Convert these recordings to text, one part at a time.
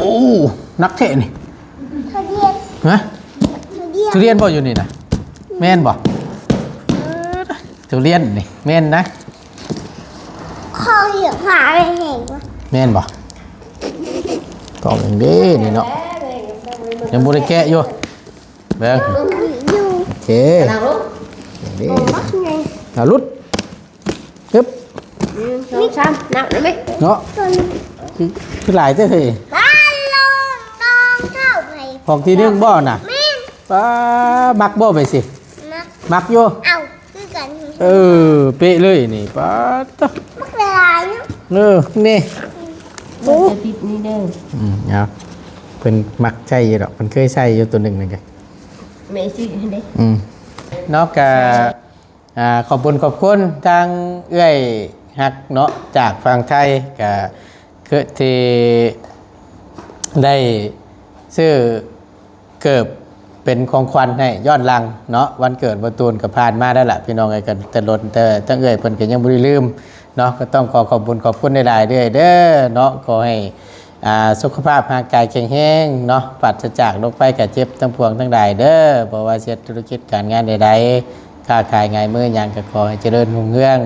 ໂອ້ ໜັກແທ້ນີ້. ທຸລຽນ. ຮະ? ທຸລຽນ. ທຸລຽນບໍ່ຢູ່ນີ້ນະ? ແມ່ນບໍ່? ເອີ ທຸລຽນນີ້ແມ່ນນະ. ຂໍຫາແຮງວະ. ແມ່ນບໍ່? ຕ້ອງເດ້ນີ້ເນາະ. ຍັງບໍ່ໄດ້ແກະຢູ່. ເບິ່ງ. ຢູ່. ໂອເຄ. ເອົາລຸດ. ຮຶບ. ໜຶ່ງ ສອງ ສາມ ນັບໄດ້ໄໝ? ເນາະ. ຄື ຄືຫຼາຍແທ້ເຮີ້ຍ. ພອກທີໜຶ່ງບໍ່ນະ? ແມ່ນ. ປ້າ ມັກບໍ່ໄປຊິ? ມັກ. ມັກຢູ່. ເອົາ ຄືກັນ. ເອີ ເປະເລີຍນີ້. ປ້າໂທ້ ມັກຫຼາຍເນາະ. ເອີ ນີ້. ໂອ້ ຈະຕິດນີ້ເດີ. ອືມ ເອົາ ເພິ່ນມັກໃຊ້ຢູ່ດອກ ເພິ່ນເຄີຍໃຊ້ຢູ່ໂຕໜຶ່ງນັ້ນກະ ແມ່ຊື້ໃຫ້ເດ້. ອືມ ເນາະ ກະ ອ່າ ຂອບຄຸນຂອບຄຸນທາງເອື້ອຍຮັກເນາະ ຈາກຝັ່ງໄທ ກະຄືທີ່ໄດ້ຊື້ເກີບເປັນຂອງຂວັນໃຫ້ຍ້ອນຫຼັງເນາະ ວັນເກີດບໍ່ຕູນກໍຜ່ານມາແລ້ວລະ ພີ່ນ້ອງເອີຍ. ກໍແຕ່ດົນ ແຕ່ທາງເອື້ອຍເພິ່ນກໍຍັງບໍ່ໄດ້ລືມເນາະ ກໍຕ້ອງຂໍຂອບບຸນຂອບຄຸນຫຼາຍໆເດີ້ເດີ້ເນາະ. ຂໍໃຫ້ ອ່າ ສຸຂະພາບຮ່າງກາຍແຂງແຮງເນາະ ປາສະຈາກໂລກໄພໄຂ້ເຈັບທັງປວງທັງຫຼາຍເດີ້. ບໍ່ວ່າຊິເຮັດທຸລະກິດການງານໃດໆ ຄ້າຂາຍງາຍມືຫຍັງ ກໍຂໍໃຫ້ຈະເລີນຮຸ່ງເຮືອງ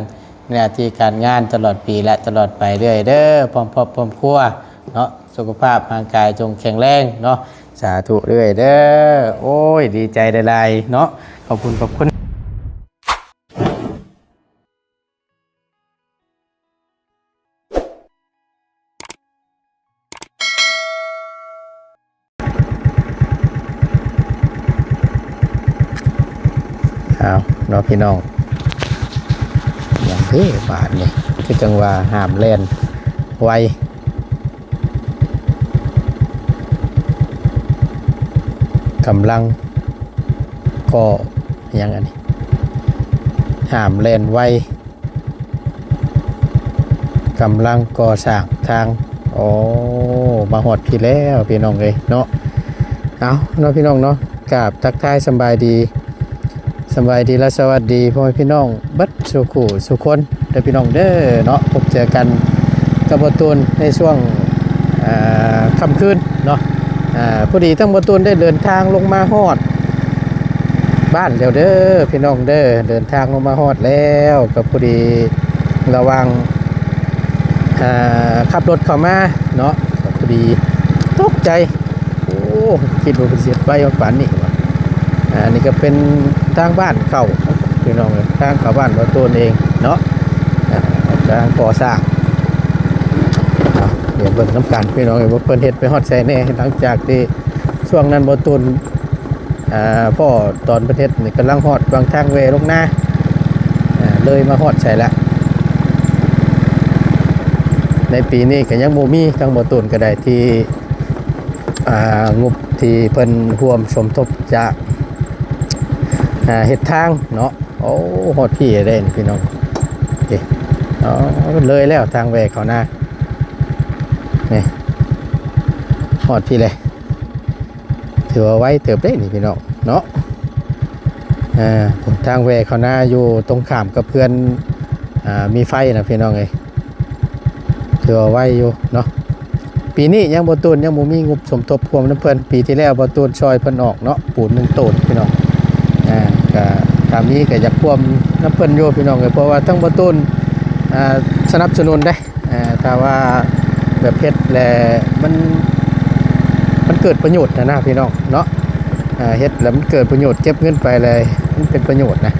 ໃນໜ້າທີ່ການງານຕະຫຼອດປີ ແລະ ຕະຫຼອດໄປເລື້ອຍເດີ້ ພ້ອມຄອບພ້ອມຄົວເນາະ. ສຸຂະພາບຮ່າງກາຍຈົ່ງແຂງແຮງເນາະ. ສາທຸເລື້ອຍເດີ້. ໂອ້ຍ ດີໃຈຫຼາຍໆເນາະ. ຂອບຄຸນ ຂອບຄຸນ. ເອົາເນາະພີ່ນ້ອງ ຫຍັງເດ້ບາດນີ້ ຄືຈັ່ງວ່າຫ້າມແລ່ນໄວ ກຳລັງກໍ່ຫຍັງອັນນີ້ ຫ້າມແລ່ນໄວ ກຳລັງກໍ່ສ້າງທາງ. ໂອ້ ມາຮອດພີ້ແລ້ວພີ່ນ້ອງເອີຍເນາະ. ເອົາເນາະພີ່ນ້ອງເນາະ ກາບທັກທາຍສຳບາຍດີ ສຳບາຍດີ ແລະ ສະຫວັດດີພໍ່ແມ່ພີ່ນ້ອງເບິດສູ່ຄູ່ສູ່ຄົນເດີ້ພີ່ນ້ອງເດີ້ເນາະ. ພົບເຈີກັນກັບບ່າວຕູນໃນຊ່ວງ ອ່າ ຄ່ຳຄືນເນາະ. ອ່າ ພໍດີທັງບ່າວຕູນໄດ້ເດີນທາງລົງມາຮອດ ບ້ານແລ້ວເດີ້ພີ່ນ້ອງເດີ້ ເດີນທາງລົງມາຮອດແລ້ວ ກໍພໍດີລະຫວ່າງ ອ່າ ຂັບລົດເຂົ້າມາເນາະ ກໍພໍດີຕົກໃຈ ໂອ້ ຄິດວ່າເພິ່ນຊິໄວຮອດປານນີ້ວ່າ. ອ່າ ນີ້ກໍເປັນທາງບ້ານເຂົາພີ່ນ້ອງເອີຍ ທາງເຂົ້າບ້ານບ່າວຕູນເອງເນາະ. ອ່າ ກຳລັງກໍ່ສ້າງ ດຽວເບິ່ງນຳກັນພີ່ນ້ອງເອີຍ ວ່າເພິ່ນເຮັດໄປຮອດໃສແດ່ ຫຼັງຈາກທີ່ຊ່ວງນັ້ນບ່າວຕູນ ອ່າ ພໍຕອນເພິ່ນເຮັດນີ້ກຳລັງຮອດຫວ່າງທາງແວ່ລົງນາ ອ່າ ເລີຍມາຮອດໃສລະ. ໃນປີນີ້ກໍຍັງບໍ່ມີ ທາງບ່າວຕູນກໍໄດ້ທີ່ ອ່າ ງົບທີ່ເພິ່ນຮ່ວມສົມທົບຈະ ອ່າ ເຮັດທາງເນາະ. ໂອ້ ຮອດພີ້ແລ້ວເດ້ນີ້ພີ່ນ້ອງ ເອີ ເລີຍແລ້ວທາງແວ່ເຂົ້ານາ ນີ້ ຮອດພີ້ແລ້ວ. ຖືວ່າໄວເຕີບເດ້ນີ້ພີ່ນ້ອງເນາະ. ເອີ ທາງແວ່ເຂົ້ານາຢູ່ຕົງຂ້າມກັບເຮືອນ ອ່າ ມີໄຟນະພີ່ນ້ອງເອີຍ ຖືວ່າໄວຢູ່ເນາະ. ປີນີ້ຍັງບໍ່ຕູນ ຍັງບໍ່ມີງົບສົມທົບຮ່ວມນຳເພິ່ນ. ປີທີ່ແລ້ວບໍ່ຕູນຊ່ອຍເພິ່ນອອກເນາະ ປູນໜຶ່ງໂຕນພີ່ນ້ອງ. ອ່າ ກະ ກະມີ ກະຢາກຮ່ວມນຳເພິ່ນຢູ່ພີ່ນ້ອງເອີຍ ເພາະວ່າທັງບໍ່ຕູນ ອ່າ ສະໜັບສະໜູນເດ້. ເອີ ຖ້າວ່າແບບເຮັດແລ້ວມັນ ມັນເກີດປະໂຫຍດນະ ນະພີ່ນ້ອງເນາະ. ເອີ ເຮັດແລ້ວມັນເກີດປະໂຫຍດ ເກັບເງິນໄປແລ້ວມັນເປັນປະໂຫຍດນະ.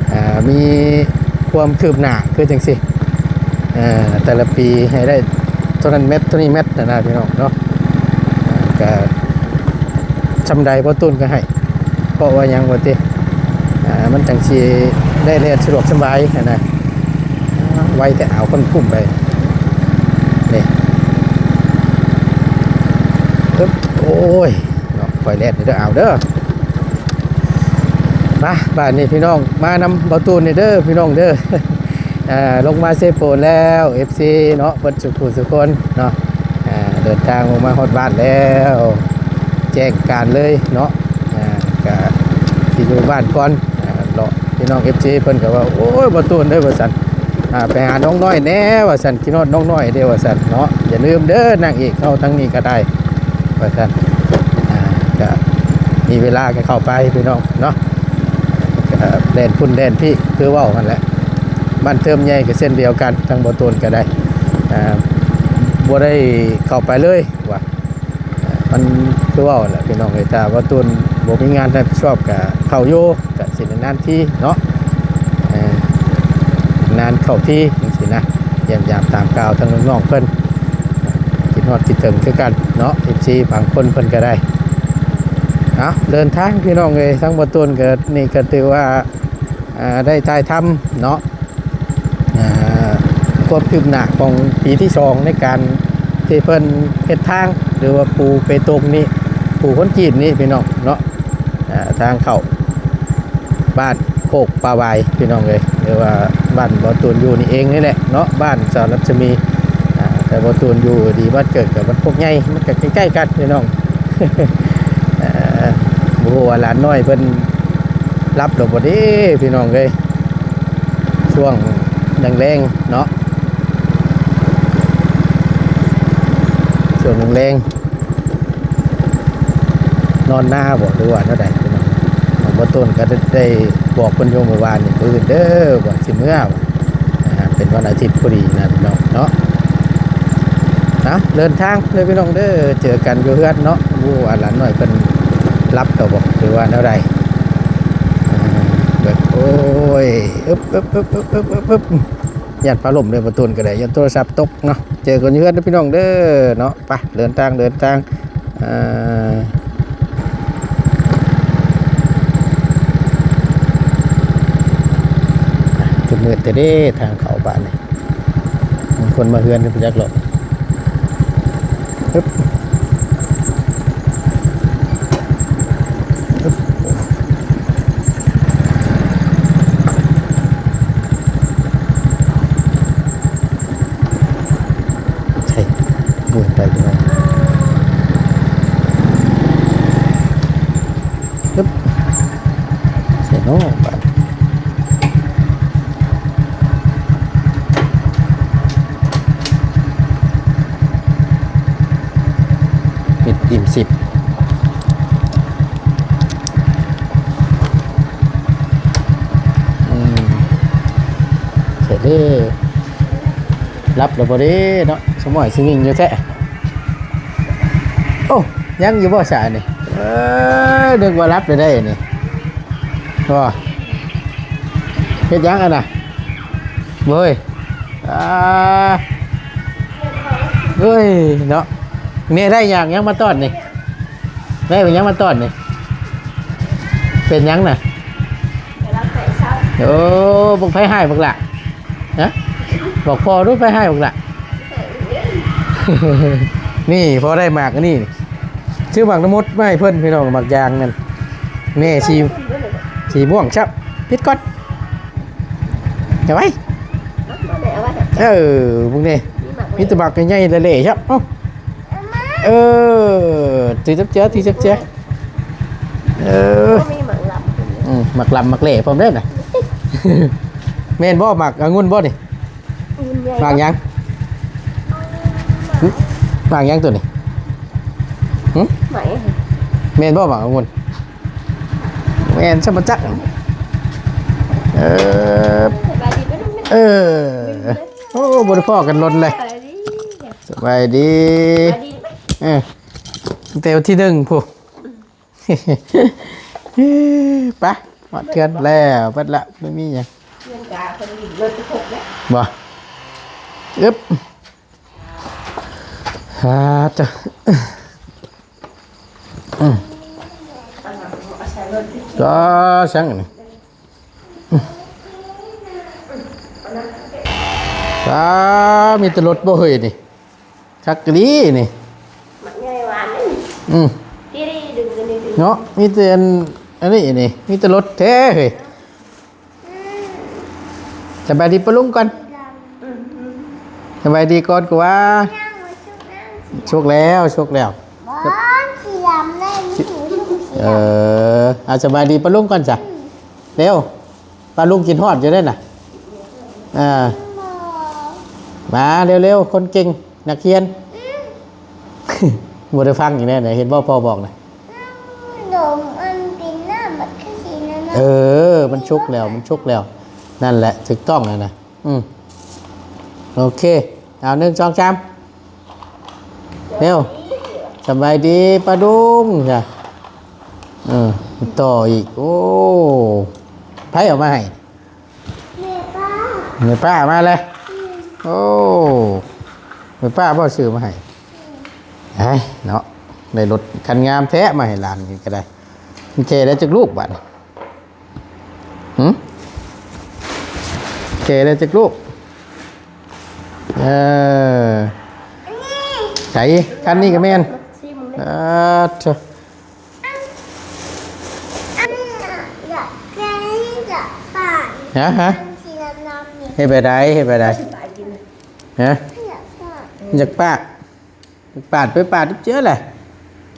ເອີ ມີຄວາມຄືບໜ້າຄືຈັ່ງຊີ້ ເອີ ແຕ່ລະປີໃຫ້ໄດ້ເທົ່ານັ້ນແມັດ ເທົ່ານີ້ແມັດນະ ນະພີ່ນ້ອງເນາະ. ເອີ ກະ ຊ່ຳໃດບໍ່ຕູນກໍໃຫ້ ເພາະວ່າຫຍັງວ່າຕິ ອ່າ ມັນຈັ່ງຊິໄດ້ແລ່ນສະດວກສະບາຍຫັ້ນນະ. ໄວແຕ່ ເອົາຄົນຄຸ້ມໄປ ນີ້ ປຶບ ໂອ້ຍ ເນາະ ຄ່ອຍແລ່ນເດີ ເອົາເດີ. ມາ ບາດນີ້ພີ່ນ້ອງ ມານຳບໍ່ຕູນນີ້ເດີ ພີ່ນ້ອງເດີ. ອ່າ ລົງມາເຊໂປນແລ້ວ ເອັຟຊີ ເນາະ ເບິດສູ່ຜູ້ສູ່ຄົນເນາະ. ອ່າ ເດີນທາງລົງມາຮອດບ້ານແລ້ວ ແຈ້ງການເລີຍເນາະ. ອ່າ ກະຊິຢູ່ບ້ານກ່ອນ ອ່າ ເລາະ ພີ່ນ້ອງ ເອັຟຊີ ເພິ່ນກໍວ່າ ໂອ້ຍ ບໍ່ຕູນເດີ ວ່າຊັ້ນ ອ່າ ໄປຫານ້ອງນ້ອຍແດ່ ວ່າຊັ້ນ ຄິດຮອດນ້ອງນ້ອຍເດ້ ວ່າຊັ້ນເນາະ. ຢ່າລືມເດີ ນາງເອກເຮົາທາງນີ້ກໍໄດ້ ວ່າຊັ້ນ ອ່າ ກະມີເວລາກໍເຂົ້າໄປພີ່ນ້ອງເນາະ ກະແລ່ນພຸ້ນແລ່ນພີ້ຄືເວົ້າຫັ້ນແຫຼະ. ບ້ານເທີມໃຫຍ່ກໍເຊັ່ນດຽວກັນ ທາງບໍ່ຕູນກໍໄດ້ ອ່າ ບໍ່ໄດ້ເຂົ້າໄປເລີຍວ່າ ມັນຄືເວົ້າແຫຼະພີ່ນ້ອງເອີຍ ຖ້າບໍ່ຕູນບໍ່ມີງານຮັບຜິດຊອບກໍເຂົ້າຢູ່ ກໍຊິນານໆທີເນາະ ເອີ ນານເຂົ້າທີຈັ່ງຊີ້ນະ ຢ້ຽມຢາມຕາມຂ່າວທາງນ້ອງໆເພິ່ນ ຄິດຮອດຄິດເຖິງຄືກັນເນາະ ເອັຟຊີບາງຄົນເພິ່ນກໍໄດ້. ເອົາ ເດີນທາງພີ່ນ້ອງເອີຍ ທາງບໍ່ຕູນກໍ ນີ້ກໍຖືວ່າ ອ່າ ໄດ້ຖ່າຍທຳເນາະ ອ່າ ຄວາມຄືບໜ້າຂອງປີທີສອງໃນການທີ່ເພິ່ນເຮັດທາງ ຫຼືວ່າປູເປຕົງນີ້ ປູຄອນກຣີດນີ້ພີ່ນ້ອງເນາະ ອ່າ ທາງເຂົ້າບ້ານໂຄກປ່າຫວາຍພີ່ນ້ອງເອີຍ ຫຼືວ່າບ້ານບໍ່ຕູນຢູ່ນີ້ເອງນີ້ແຫຼະເນາະ ບ້ານສາວລັດຊະມີ ອ່າ ແຕ່ບໍ່ຕູນຢູ່ດີບ້ານເກີດກັບບ້ານໂຄກໃຫຍ່ ມັນກໍໃກ້ໆກັນພີ່ນ້ອງ ເອີ ບໍ່ຮູ້ວ່າຫຼານນ້ອຍເພິ່ນ ຫຼັບແລ້ວບໍ່ເດ້ພີ່ນ້ອງເອີຍ ຊ່ວງແລງໆເນາະ ຊ່ວງແລງໆ ນອນນາບໍ່ ຫຼືວ່າແນວໃດພີ່ນ້ອງ. ບ່າວຕົ້ນກໍໄດ້ບອກເພິ່ນຢູ່ມື້ວານນີ້ ມື້ອື່ນເດີ ວ່າຊິເມືອ ອ່າ ເປັນວັນອາທິດພໍດີນະພີ່ນ້ອງເນາະ. ນະ ເດີນທາງເດີພີ່ນ້ອງເດີ ເຈີກັນຢູ່ເຮືອນເນາະ. ໂອ້ ອັນຫຼານນ້ອຍເພິ່ນຫຼັບແລ້ວບໍ່ ຫຼືວ່າແນວໃດ? ເອີ ແບບ ໂອ້ຍ ອຶບ ອຶບ ອຶບ ຢ້ານຟ້າລົມເດີ ບ່າວຕົ້ນກໍໄດ້ ຢ້ານໂທລະສັບຕົກເນາະ. ເຈີກັນຢູ່ເຮືອນເດີພີ່ນ້ອງເດີເນາະ. ໄປ ເດີນທາງ ເດີນທາງ ອ່າ ຄືມືດແທ້ເດ້ ທາງເຂົ້າບ້ານນີ້ ມີຄົນມາເຮືອນຢູ່ ບໍ່ຈັກເນາະ. ຮຶບ ຮຶບ ໃຊ່ ໝູນໄປພີ່ນ້ອງ. ຮຶບ ໃສ່ເນາະບາດ ມິດອີ່ມສິບ ອືມ ໃສ່ເດີ. ຫຼັບແລ້ວບໍ່ເດ້ເນາະ ສະໝອຍຊິຍິງຢູ່ແທ້. ໂອ້ ຍັງຢູ່ບໍ່ຊະນີ້? ເອີ ນຶກວ່າຫຼັບແລ້ວໄດ໋ນີ້. ບໍ່ ເຮັດຫຍັງຫັ້ນນະ? ເວີຍ ອ່າ ເອີຍເນາະ. ແມ່ໄດ້ຫຍັງ ຫຍັງມາຕ້ອນນີ້? ໄດ້ຫຍັງມາຕ້ອນນີ້? ເປັນຫຍັງນະ? ໂອ້ ບັກໃຜຮ້າຍບັກຫຼ້າ? ຮະ ບອກພໍ່ດູ ໃຜຮ້າຍບັກຫຼ້າ? ນີ້ ພໍ່ໄດ້ໝາກອັນນີ້ ຊື້ໝາກນະມົດມາໃຫ້ເພິ່ນພີ່ນ້ອງ. ໝາກຢາງນັ້ນ ແມ່ສີ ສີມ່ວງຊະ. ປິດກ່ອນ ເອົາໄວ້ ເອີ ເບິ່ງນີ້ ມີແຕ່ໝາກໃຫຍ່ໆ ແຫຼະໆ ຊະ. ເອົາ ເອີ ຖືຈັບເຈືອ ຖືຈັບເຈືອ. ເອີ ໂອ້ ມີໝາກລຳ ອືມ ໝາກລຳໝາກແຫຼພ້ອມເດ້ນະ. ແມ່ນບໍ່ ໝາກອະງຸ່ນບໍ່ນີ້? ອະງຸ່ນໃຫຍ່ ໝາກຫຍັງ? ຫຶ ໝາກຫຍັງໂຕນີ້? ຫຶ ໄໝ ແມ່ນບໍ່ໝາກອະງຸ່ນ? ແມ່ນຊະບໍ່ຈັກ. ເອີ ສະບາຍດີເດີ ເອີ ໂອ້ ບໍ່ໄດ້ພໍ້ກັນດົນເລີຍ. ສະບາຍດີ ສະບາຍດີ ສະບາຍດີ ເອີ ແຕ່ວັນທີໜຶ່ງພຸ້ນ. ໄປ ຮອດເຮືອນແລ້ວ ເບິດລະ ບໍ່ມີຫຍັງ. ເຮືອນກະເພິ່ນຫຼິ້ນລົດກະທົບແລ້ວ ບໍ່? ອຶບ ຫາ ຕະ ອືມ ກໍຊ່າງນີ້ ອືມ ອ່າ ມີແຕ່ລົດບໍ່ເຮີ້ຍນີ້. ຄັກອີ່ຫຼີນີ້ ໝາກໃຫຍ່ຫວານນີ້ ອືມ ທີ່ໄດ້ດຶງກັນນີ້ ເນາະ ມີແຕ່ອັນ ອັນນີ້ນີ້ ມີແຕ່ລົດແທ້ເຮີ້ຍ. ສະບາຍດີປ້າລຸງກ່ອນ ສະບາຍດີກ່ອນ ກູວ່າ ສຸກແລ້ວ ສຸກແລ້ວ ບໍ່ ສີດຳແລ້ວ ເອີ ເອົາ ສະບາຍດີປ້າລຸງກ່ອນຊະ ເລັວ. ປ້າລຸງຄິດຮອດຢູ່ເດ້ນະ ອ່າ ມາເລັວໆ ຄົນເກັ່ງ ນັກຮຽນ ອືມ. ບໍ່ໄດ້ຟັງອີກແນ່ນະ ເຫັນບໍ່ພໍ່ບອກນະ? ຂະໜົມອັນເປັນນ້ຳ ມັນຄືຊິນັ້ນນະ. ເອີ ມັນສຸກແລ້ວ ມັນສຸກແລ້ວ. ນັ້ນແຫຼະ ຖືກຕ້ອງແລ້ວນະ. ອືມ ໂອເຄ ເອົາ ໜຶ່ງ ສອງ ສາມ ເລັວ. ສະບາຍດີປ້າລຸງຈ້ະ. ເອີ ຕໍ່ອີກ. ໂອ້ ໃຜເອົາມາໃຫ້? ແມ່ປ້າ ແມ່ປ້າມາແລ້ວ. ອືມ ໂອ້ ແມ່ປ້າບໍ່ຊື້ມາໃຫ້? ອືມ ເອີຍເນາະ ໄດ້ລົດຄັນງາມແທ້ມາໃຫ້ຫຼານນີ້ກໍໄດ້. ມັນແກ່ໄດ້ຈັກລູກບາດນີ້? ຫື ແກ່ໄດ້ຈັກລູກ? ເອີ ໃສ ຄັນນີ້ກໍແມ່ນ. ອ່າ ເທີ ອັນ ອັນ ຢາກແກງ ຢາກປາດ ຮະ ຮະ ອັນສີດຳໆນີ້ ເຮັດແບບໃດ? ເຮັດແບບໃດ? ຮະ ຢາກປາດ ຢາກປາດ ປາດໄປປາດເຈ້ຍແຫຼະ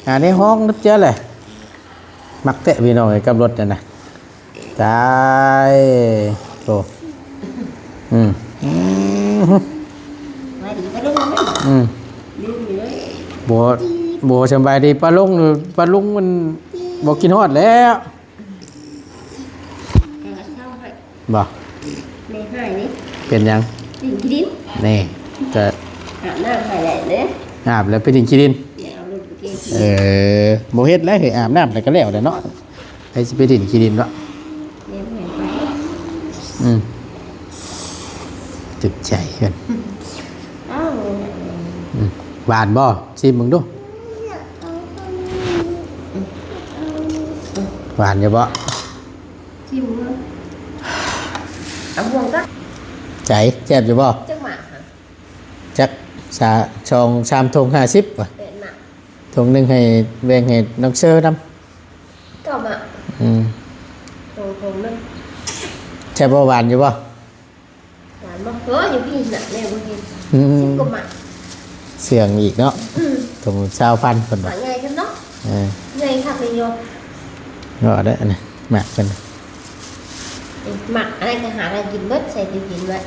ຫາໃນຫ້ອງເຈ້ຍແຫຼະ. ມັກແທ້ພີ່ນ້ອງເອີຍ ກັບລົດນັ້ນນະ. ຕາຍ ໂອ້ ອືມ ອືມ ສະບາຍດີປ້າລຸງ ອືມ ລືມຢູ່ເລີຍ. ບໍ່ ບໍ່ສະບາຍດີປ້າລຸງ ປ້າລຸງມັນບໍ່ຄິດຮອດແລ້ວ. ບໍ່ ແມ່ໃຫ້ນີ້ ເປັນຫຍັງ? ດິນຂີ້ດິນ ນີ້ ກະອາບນ້ຳໃຫ້ແຫຼະເດ້. ອາບແລ້ວໄປດິນຂີ້ດິນ ເອີ ບໍ່ເຮັດແລ້ວເຮີ້ຍ ອາບນ້ຳແລ້ວກະແລ້ວແຫຼະເນາະ. ໃຜຊິໄປດິນຂີ້ດິນເນາະ? ແມ່ໃຫ້ໄປ ອືມ ຖືກໃຈເພິ່ນ. ອ້າວ ອືມ ຫວານບໍ່? ຊີມເບິ່ງດູ. ຫວານຢູ່ບໍ່? ຊີມເບິ່ງ ເອົາຫ່ວງກັບ ໃຈ ແຊບຢູ່ບໍ່? ຈັກໝາກຫະ? ຈັກ ສາ ສອງສາມຖົງຫ້າສິບຫວະ? ແປດໝາກ ຖົງໜຶ່ງໃຫ້ ແບ່ງໃຫ້ນ້ອງເຊີນຳ. ເກົ້າໝາກ ອືມ ຖົງ ຖົງໜຶ່ງ. ແຊບບໍ່? ຫວານຢູ່ບໍ່? ຫວານບໍ່? ເອີ ຢູ່ພີ້ນະ ແມ່ບໍ່ເຫັນ. ອືມ ສິບກວ່າໝາກ ເຊື່ອງອີກເນາະ. ອືມ ຖົງຊາວພັນເພິ່ນວ່າ ໝາກໃຫຍ່ຂຶ້ນເນາະ. ເອີ ໃຫຍ່ຄັກເລີຍຢູ່. ເນາະ ອັນນີ້ໝາກເພິ່ນ ເອີ ໝາກອັນນັ້ນກະຫາໄດ້ກິນເບິດ ໃສ່ຕູ້ເຢັນໄວ້.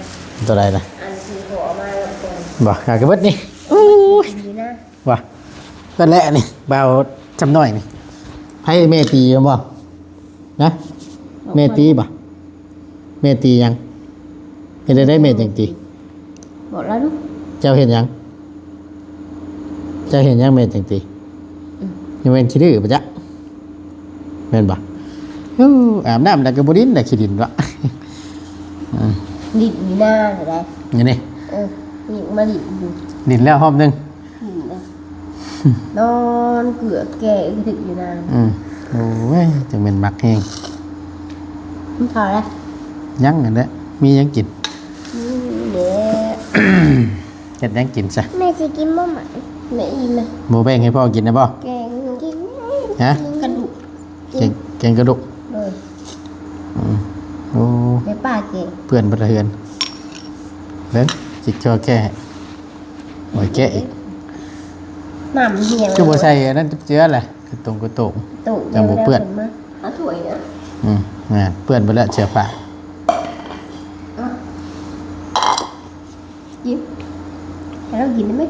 ຕົວໃດນະ? ອັນທີ່ເຂົາເອົາມາແລ້ວກ່ອນ ບໍ່ ຫາກະເບິດນີ້. ໂອ້ຍ ດີນະ. ວ່າ ເບິດແລ້ວນີ້ ບ່າວຈຳນ້ອຍນີ້. ໃຜແມ່ຕີບໍ່? ນະ ແມ່ຕີບໍ່? ແມ່ຕີຫຍັງ? ເຮັດໃດແມ່ຈັ່ງຕີ? ບອກລາວດູ. ເຈົ້າເຮັດຫຍັງ? ເຈົ້າເຮັດຫຍັງແມ່ຈັ່ງຕີ? ອືມ ຍັງແມ່ນຂີ້ດື້ບໍ່ຈັກ ແມ່ນບໍ່? ໂອ້ ອາບນ້ຳແລ້ວກໍບໍ່ດິນແລ້ວ ຂີ້ດິນວະ. ອືມ ດິນຢູ່ໜ້າກໍໄດ້ ນີ້ນີ້. ເອີ ນີ້ມາດິນຢູ່ ດິນແລ້ວຮອບໜຶ່ງ. ນອນເກືອແກ່ອຶກທຶກຢູ່ນານ. ອືມ ໂອ້ຍ ຈັ່ງແມ່ນມັກແຮງ. ກິນເຂົ້າແລ້ວ? ຍັງຫັ້ນແຫຼະ ມີຫຍັງກິນ? ນີ້ແຫຼະ ເຮັດຫຍັງກິນຊະ? ແມ່ຊິກິນບໍ່ໝັ້ນ ແມ່ອີ່ມແລ້ວ. ບໍ່ແບ່ງໃຫ້ພໍ່ກິນນະບໍ່? ແກງກິນ ຮະ? ກະດູກ ແກງ ແກງກະດູກ. ໂດຍ ອືມ ໂອ້ ແມ່ປ້າແກງ ເປື້ອນເບິດເຮືອນ. ເບິ່ງ ຈິກຈອແກະ ໂອ້ຍ ແກະອີກ. ນ້ຳມັນຫ່ຽວ ຄືບໍ່ໃສ່ອັນນັ້ນເຈື່ອລະ ກະຕົງກະໂຕງ ໂຕງ ຈັ່ງບໍ່ເປື້ອນ. ເອົາຖ້ວຍເດີ. ອືມ ເປື້ອນເບິດແລ້ວເສື້ອຜ້າ. ກິນ ໃຫ້ລາວກິນໄດ້ໄໝ?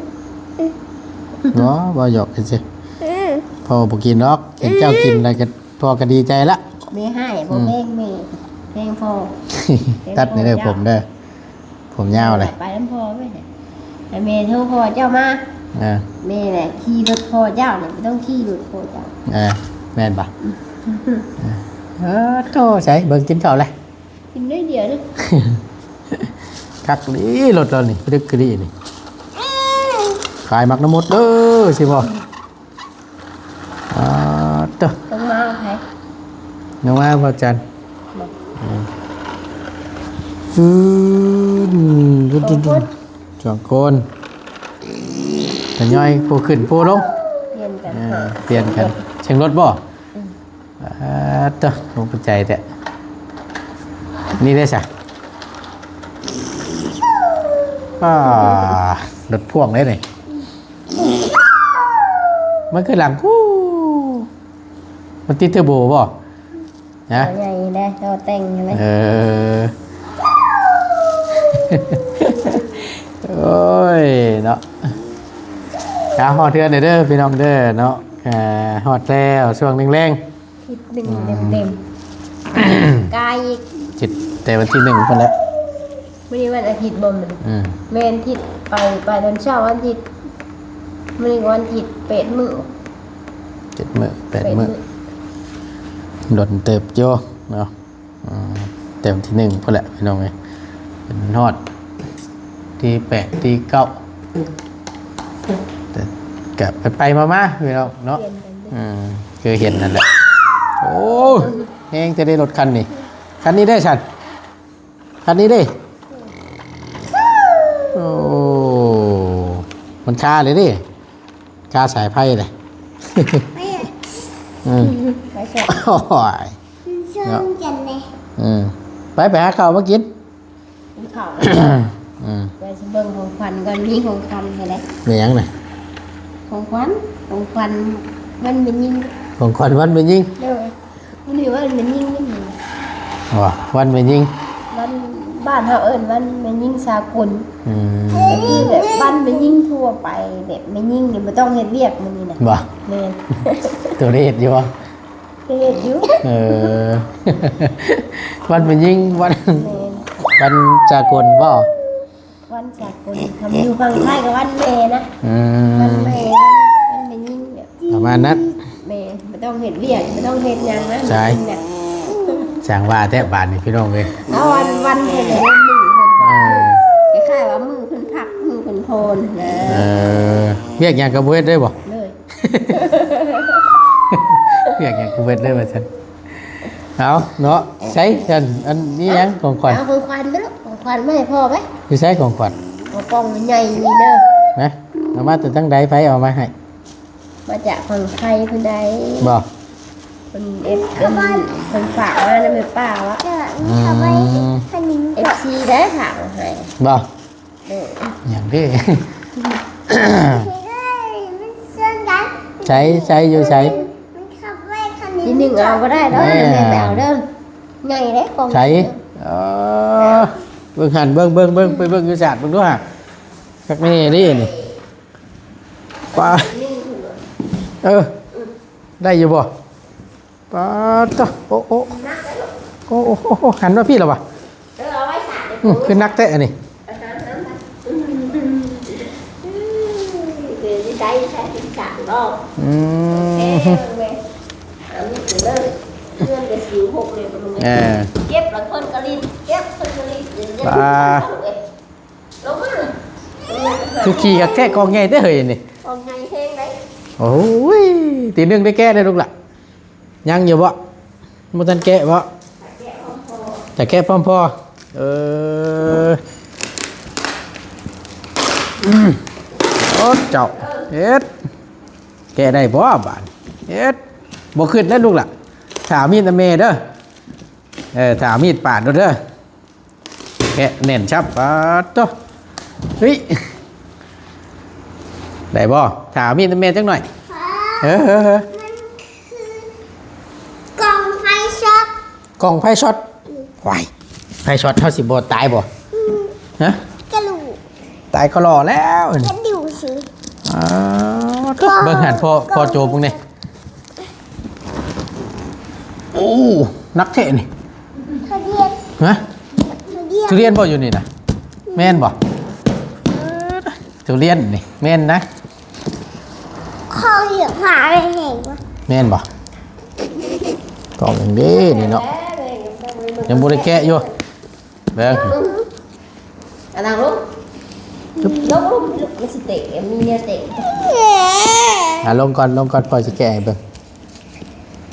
ບໍ່ ບໍ່ຫຍອກຊື່ໆ. ອືມ ພໍ່ບໍ່ກິນດອກ ເຫັນເຈົ້າກິນແລ້ວກະ ພໍ່ກະດີໃຈລະ. ແມ່ຮ້າຍ ອືມ ບໍ່ແພງແມ່ ແພງພໍ່. ຕັດໃຫ້ເດີຜົມເດີ ຜົມຍາວເລີຍ. ໄປນຳພໍ່ແມ່ ໃຫ້ແມ່ໂທພໍ່ເຈົ້າມາ. ເອີ ແມ່ແຫຼະຂີ່ລົດພໍ່ເຈົ້ານີ້ ບໍ່ຕ້ອງຂີ່ລົດພໍ່ເຈົ້າ. ເອີ ແມ່ນບໍ່? ເອີ ໂທ້ ໃສເບິ່ງກິນເຂົ້າແລ້ວ. ກິນໜ້ອຍດຽວເດີ. ຄັກອີ່ຫຼີລົດລາວນີ້ ປຶກກະດີນີ້. ຂາຍໝາກນ້ຳມົດເດີ ຊິບໍ່? ອ່າ ເຕີ ລົງມາໃຜ? ລົງມາບໍ່ຈັນ. ບໍ່ ອືມ ຟືນ ສອງຄົນ ສອງຄົນ ທະຍອຍຜູ້ຂຶ້ນຜູ້ລົງ. ປ່ຽນກັນ ເອີ ປ່ຽນກັນ ເຊິ່ງລົດບໍ່? ອືມ ອ່າ ເຕີ ລົງໄປໃຈແທ້. ນີ້ເດ້ຊະ ອ່າ ລົດພ່ວງເດ້ນີ້. ມັນຄືຫຼັງ ຮູ້ ມັນຕິດເທີໂບບໍ່? ຮະ? ໃຫຍ່ແດ່ ລໍແຕ່ງຢູ່ເລີຍ. ເອີ ໂອ້ຍເນາະ. ກະຮອດເຮືອນແລ້ວເດີພີ່ນ້ອງເດີເນາະ. ເອີ ຮອດແລ້ວຊ່ວງແລງໆ ທິດໜຶ່ງເຕັມໆ ກາຍອີກ ທິດແຕ່ວັນທີໜຶ່ງພຸ້ນແຫຼະ. ມື້ນີ້ວັນອາທິດບໍ່? ມື້ນີ້ ອືມ ແມ່ນທິດ ໄປ ໄປຕອນເຊົ້າວັນທິດ. ມື້ນີ້ວັນທິດ ແປດມື້ ເຈັດມື້ ແປດມື້ ແປດມື້ ດົນເຕີບຢູ່ເນາະ. ອືມ ແຕ່ວັນທີໜຶ່ງພຸ້ນແຫຼະພີ່ນ້ອງເອີຍ ເປັນຮອດທີແປດ ທີເກົ້າ ແຕ່ກະໄປໆມາໆ ພີ່ນ້ອງເນາະ. ອືມ ຄືເຫັນນັ້ນແຫຼະ. ໂອ້ ແຮງແຕ່ເດ້ລົດຄັນນີ້. ຄັນນີ້ເດ້ຊັ້ນ ຄັນນີ້ເດ້. ໂອ້ ມັນຄາເລີຍເດ້ ຄາສາຍໄຟເດ້. ອືມ ໄຟຊັອດ ໂອ້ຍ ເນາະ ເຊີນກັນເດ້. ອືມ ໄປ ໄປຫາເຂົ້າມາກິນ ກິນເຂົ້າ. ອືມ ໄປຊິເບິ່ງຂອງຂວັນກ່ອນ ມີຂອງຂວັນໃຫ້ໄດ໋. ແມ່ນຫຍັງນະ? ຂອງຂວັນ ຂອງຂວັນວັນແມ່ຍິງ. ຂອງຂວັນວັນແມ່ຍິງ ໂດຍ. ມື້ນີ້ວັນແມ່ຍິງ. ອໍ ວັນແມ່ຍິງ ວັນ ບ້ານເຮົາເອີ້ນວັນແມ່ຍິງສາກົນ. ອືມ ແບບວັນແມ່ຍິງທົ່ວໄປ ແບບແມ່ຍິງນີ້ບໍ່ຕ້ອງເຮັດວຽກມື້ນີ້ນະ. ບໍ່ ແມ່ນ ໂຕໄດ້ເຮັດຢູ່ບໍ່? ໄດ້ເຮັດຢູ່. ເອີ ວັນແມ່ຍິງ ວັນ ແມ່ນ ວັນສາກົນບໍ່? ວັນສາກົນ ຄັນຢູ່ຝັ່ງໄທກໍວັນແມ່ນະ. ອືມ ວັນແມ່ ວັນ ວັນແມ່ຍິງ ປະມານນັ້ນ. ແມ່ນ ບໍ່ຕ້ອງເຮັດວຽກ ບໍ່ຕ້ອງເຮັດຫຍັງນະ. ໃຊ່ ແມ່ນນະ. ຊ່າງວ່າແທ້ບາດນີ້ພີ່ນ້ອງເອີຍ ເອົາວັນ ວັນເພິ່ນ ວັນມື້ເພິ່ນ ເອີ ຄ້າຍໆວ່າມື້ເພິ່ນພັກ ມື້ເພິ່ນຜ່ອນນະ. ເອີ ວຽກຫຍັງກໍບໍ່ເຮັດເລີຍບໍ່? ເລີຍ ວຽກຫຍັງກໍບໍ່ເຮັດເລີຍວ່າຊັ້ນ. ເອົາເນາະ ໃສ່ຊັ້ນ ອັນນີ້ຫຍັງຂອງຂວັນ? ເອົາຂອງຂວັນເດີ້ລູກ ຂອງຂວັນມາໃຫ້ພໍ່ໄປ. ຢູ່ໃສຂອງຂວັນ? ເອົາກ່ອງໃຫຍ່ນີ້ເດີ້. ນະ ເອົາມາແຕ່ທາງໃດ? ໃຜເອົາມາໃຫ້? ມາຈາກຝັ່ງໄທພຸ້ນໃດ໋. ບໍ່? ເພິ່ນເອັຟ ເພິ່ນ ເພິ່ນຝາກມານຳແມ່ປ້າວະ. ອືມ ເອັຟຊີໄດ໋ ຝາກມາໃຫ້. ບໍ່? ເອີ ຫຍັງເດ້? ໃສ ໃສ ຢູ່ໃສ? ທີໜຶ່ງເອົາກໍໄດ້ເດີ້. ແມ່ນ ແມ່ໄປເອົາເດີ້ ໃຫຍ່ເດ້ກ່ອງ. ໃສ? ເອີ ເບິ່ງຫັ້ນ ເບິ່ງ ເບິ່ງ ເບິ່ງ ໄປເບິ່ງຢູ່ສາດເບິ່ງດູຫາ ຄັກແນ່ເດ້ນີ້. ປາ ເອີ ໄດ້ຢູ່ບໍ່? ປາດໂທ້ ໂອ້ ໂອ້ ໂອ້ ໂອ້ ໂອ້ ຫັນມາພີ້ລະວະ. ເອີ ເອົາໄວ້ສາດເດີ. ອືມ ຄືໜັກແທ້ອັນນີ້. ອືມ ຄືໃຊ້ ໃຊ້ເປັນສາດເນາະ. ອືມ ເອົາມີດເດີ ເຮືອນກໍສິວຫົກເລີຍ. ເອີ ເກັບລະຄົນກໍຫຼິ້ນ ເກັບຄົນກໍຫຼິ້ນ. ປາ ລົງມາ ຄືຂີ່ກັບແກະກອງໃຫຍ່ເດ້ເຮີ້ຍນີ້. ກອງໃຫຍ່ແຮງເດ້. ໂອ້ຍ ຕີໜຶ່ງໄດ້ແກະໄດ້ລູກລະ. ຍັງຢູ່ບໍ່? ບໍ່ທັນແກະບໍ່? ຈະແກະພ້ອມພໍ່ ຈະແກະພ້ອມພໍ່. ເອີ ອືມ ໂອ້ ເຈົ້າເຮັດ ແກະໄດ້ບໍ່ບາດ? ເຮັດ ບໍ່ຄຶດແລ້ວລູກລະ. ຖ້າມີດນຳແມ່ເດີ. ເອີ ຖ້າມີດປາດໂລດເດີ. ແກະແໜ້ນຊັບ. ປາດໂທ້ ເຮີ້ຍ ໄດ້ບໍ່? ຖ້າມີດນຳແມ່ຈັກໜ້ອຍ. ເອີ ມັນຄືກອງໄຟຊັອດ ກອງໄຟຊັອດ. ອືມ ວ້າຍ ໄຟຊັອດເຮົາຊິບໍ່ຕາຍບໍ່? ອືມ ຮະ ກະດູກ ຕາຍກໍຫຼໍ່ແລ້ວ ກະດູກຊິ. ອໍ ເບິ່ງຫັ້ນ ພໍ່ ພໍ່ໂຈເບິ່ງນີ້. ໂອ້ ໜັກແທ້ນີ້. ທຸລຽນ ຮະ? ທຸລຽນ ທຸລຽນບໍ່ຢູ່ນີ້ນະ? ແມ່ນບໍ່? ເອີ ທຸລຽນນີ້ແມ່ນນະ. ຂອງຢູ່ຝາແຮງວະ ແມ່ນບໍ່? ຂອງເດ້ນີ້ເນາະ ຍັງບໍ່ໄດ້ແກະຢູ່. ເບິ່ງ ອ່ະ ນັ່ງລົງ ລົງ ລົງ ລົງ ມັນຊິເຕະ ມີແນວເຕະ. ອ່ະ ລົງກ່ອນ ລົງກ່ອນ ພໍ່ຊິແກະໃຫ້ເບິ່ງ.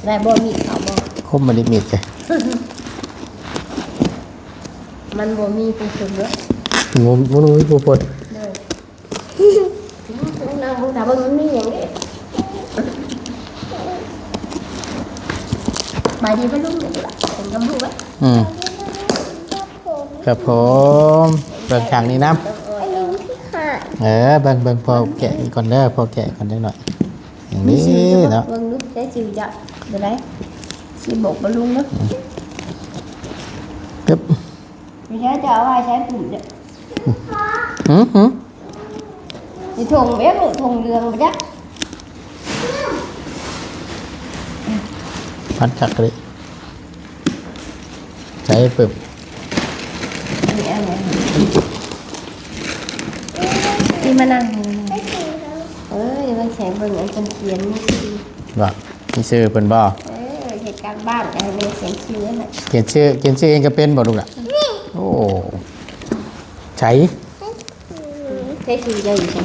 ໄດ້ບໍ່? ມີດເຂົ້າບໍ່? ຄົມບໍ່ໄດ້ມີດແກ ມັນບໍ່ມີຜູ້ຄົມເດີ້. ບໍ່ ບໍ່ມີຜູ້ຄົມ. ໂດຍ ນັ່ງລົງ ຖ້າເບິ່ງມັນມີຫຍັງເດ້. ສະບາຍດີປ້າລຸງເດ້ ເປັນຄຳຮູ້ໄວ້. ອືມ ຄັບຜົມ ເບິ່ງຂ້າງນີ້ນຳ. ເອີ ເບິ່ງ ເບິ່ງ ພໍ່ແກະອີກກ່ອນເດີ ພໍ່ແກະກ່ອນຈັກໜ້ອຍ. ນີ້ເນາະ ເບິ່ງດູ ໄດ້ຈິ້ວຈັກບໍ່ໄດ້. ຊິບອກປ້າລຸງເນາະ. ອືມ ກຶບ ໄປໃຊ້ ຈະເອົາໄວ້ໃຊ້ປຸ່ມເດີ້. ຫື ຫື ຫື ຊິຖົງແບບນີ້ ຖົງເຫຼືອງບໍ່ຈັກ ພັນຄັກເລີຍ ໃສ່ປຶບ ນີ້ມານັ່ງ ເອີຍ ມັນໃສ່ເບິ່ງອັນເພິ່ນຂຽນມີຊື່ ວ່າມີຊື່ເພິ່ນບໍ່? ເອີ ເຮັດການບ້ານກໍໃຫ້ແມ່ຂຽນຊື່ຫັ້ນນະ ຂຽນຊື່ ຂຽນຊື່ເອງກໍເປັນບໍ່ລູກລະ? ໂອ້ ໃສ ໃສ່ຊື່ເຈົ້າຢູ່ໃສ?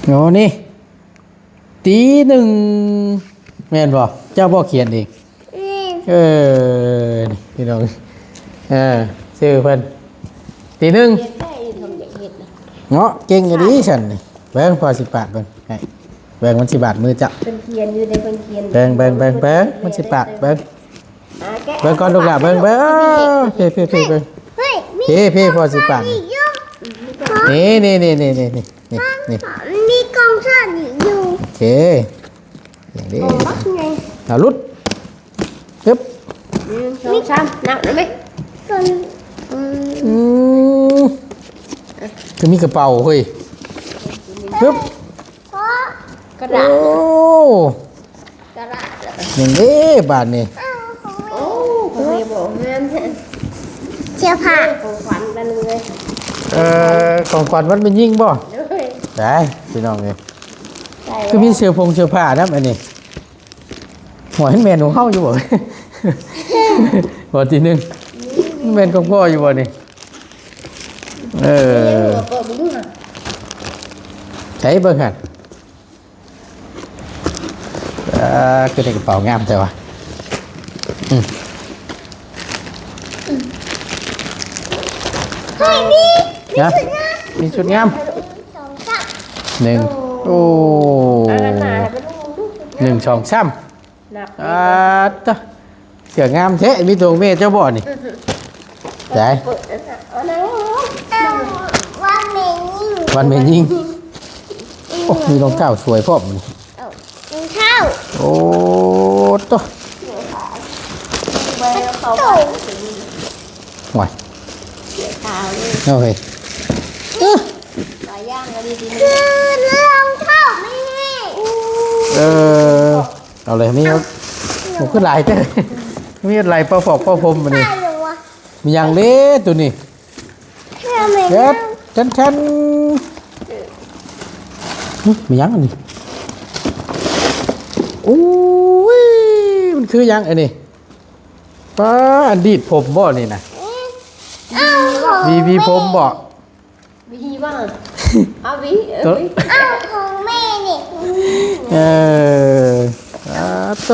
ໂອ້ ນີ້ ຕີໜຶ່ງ ແມ່ນບໍ່? ເຈົ້າບໍ່ຂຽນເອງ? ແມ່ນ ເອີ ນີ້ພີ່ນ້ອງ ເອີ ຊື່ເພິ່ນ ຕີໜຶ່ງ ຂຽນໄດ້ຢູ່ ທຳຢາກເຮັດນະ ເນາະ ເກັ່ງອີ່ຫຼີຊັ້ນນີ້ ເບິ່ງ ພໍ່ຊິປາດເບິ່ງໃຫ້ ເບິ່ງມັນຊິບາດມືເຈົ້າ ເພິ່ນຂຽນຢູ່ເດ້ ເພິ່ນຂຽນ ເບິ່ງ ເບິ່ງ ເບິ່ງ ເບິ່ງ ມັນຊິປາດ ເບິ່ງ ອ່າ ແກະ ເບິ່ງກ່ອນລູກຫຼ້າ ເບິ່ງ ເບິ່ງ ເອີ ເພ ເພ ເພ ເບິ່ງ ເພ ເພ ພໍ່ຊິປາດ ນີ້ ນີ້ ນີ້ ນີ້ ນີ້ ນີ້ ນີ້ ນີ້ ມີກ່ອງສ້ອນອີກຢູ່ ໂອເຄ ຢ່າງນີ້ ໂອ້ ບັກໃຫຍ່ ເອົາຫຼຸດ ຮຶບ ໜຶ່ງ ສອງ ສາມ ນັບໄດ້ໄໝ? ກ່ອນ ອືມ ອືມ ຄືມີກະເປົາເຮີ້ຍ ຮຶບ ເພາະ ກະດາດ ໂອ້ ກະດາດ ຢ່າງນີ້ບາດນີ້ ອ້າວ ຂອງແມ່ ໂອ້ ຂອງແມ່ບໍ່ງາມແທ້ ເສື້ອຜ້າ ຂອງຂວັນອັນໜຶ່ງເລີຍ ເອີ ຂອງຂວັນວັນແມ່ຍິງບໍ່? ໂດຍ ໄດ້ພີ່ນ້ອງເອີຍ ໃສ່ ຄືມີເສື້ອຜົງເສື້ອຜ້ານຳອັນນີ້ ໂຫຍ ແມ່ນຂອງເຮົາຢູ່ບໍ່? ບໍ່ ທີໜຶ່ງ ແມ່ນຂອງພໍ່ຢູ່ບໍ່ນີ້? ເອີ ເປີດເບິ່ງດູຫະ ໃສ່ເບິ່ງຫັ້ນ ອ່າ ຄືໄດ້ກະເປົາງາມແທ້ວະ ອືມ ເຮີ້ຍ ມີ ມີ ນະ ຊຸດງາມ ມີຊຸດງາມ ໜຶ່ງ ສອງ ສາມ ໂອ້ ໂອ້ ອັນນັ້ນນະ ໃຫ້ເພິ່ນເບິ່ງດູ ໜຶ່ງ ສອງ ສາມ ນັບ ອ່າ ຕະ ເສື້ອງາມແທ້ ມີຕົວແມ່ເຈົ້າບໍ່ນີ້? ໃສ ເປີດອັນນັ້ນ ເອົານະ ວັນແມ່ຍິງ ວັນແມ່ຍິງ ໂອ້ ມີລອງເທ້າສວຍພ້ອມນີ້ ເອົາ ລອງເທ້າ ໂອ້ ໂຕ ໂອ້ຍ ເສຍຂາວເລີຍ ໂອ້ຍ ຫຼາຍຢ່າງກໍດີ ຄືລອງເທ້າແມ່ ເອີ ເອົາເລີຍ ມີ ໂອ້ ຄືຫຼາຍແທ້ ມີຫຼາຍປະຟອກປະພົມມື້ນີ້ ມີຫຍັງເດ້ໂຕນີ້ ເຮັດ ແທນໆ ຫຶ ມີຫຍັງອັນນີ້ ໂອ້ຍ ມັນຄືຫຍັງອັນນີ້ ປ້າ ອັນດີດຜົມບໍ່ນີ້ນະ ເອີ ຫວີ ຫວີຜົມບໍ່? ຫວີບໍ່? ເອົາຫວີ ເອີ ຫວີ ເອົາຂອງແມ່ນີ້ ເອີ ອ່າ ໂຕ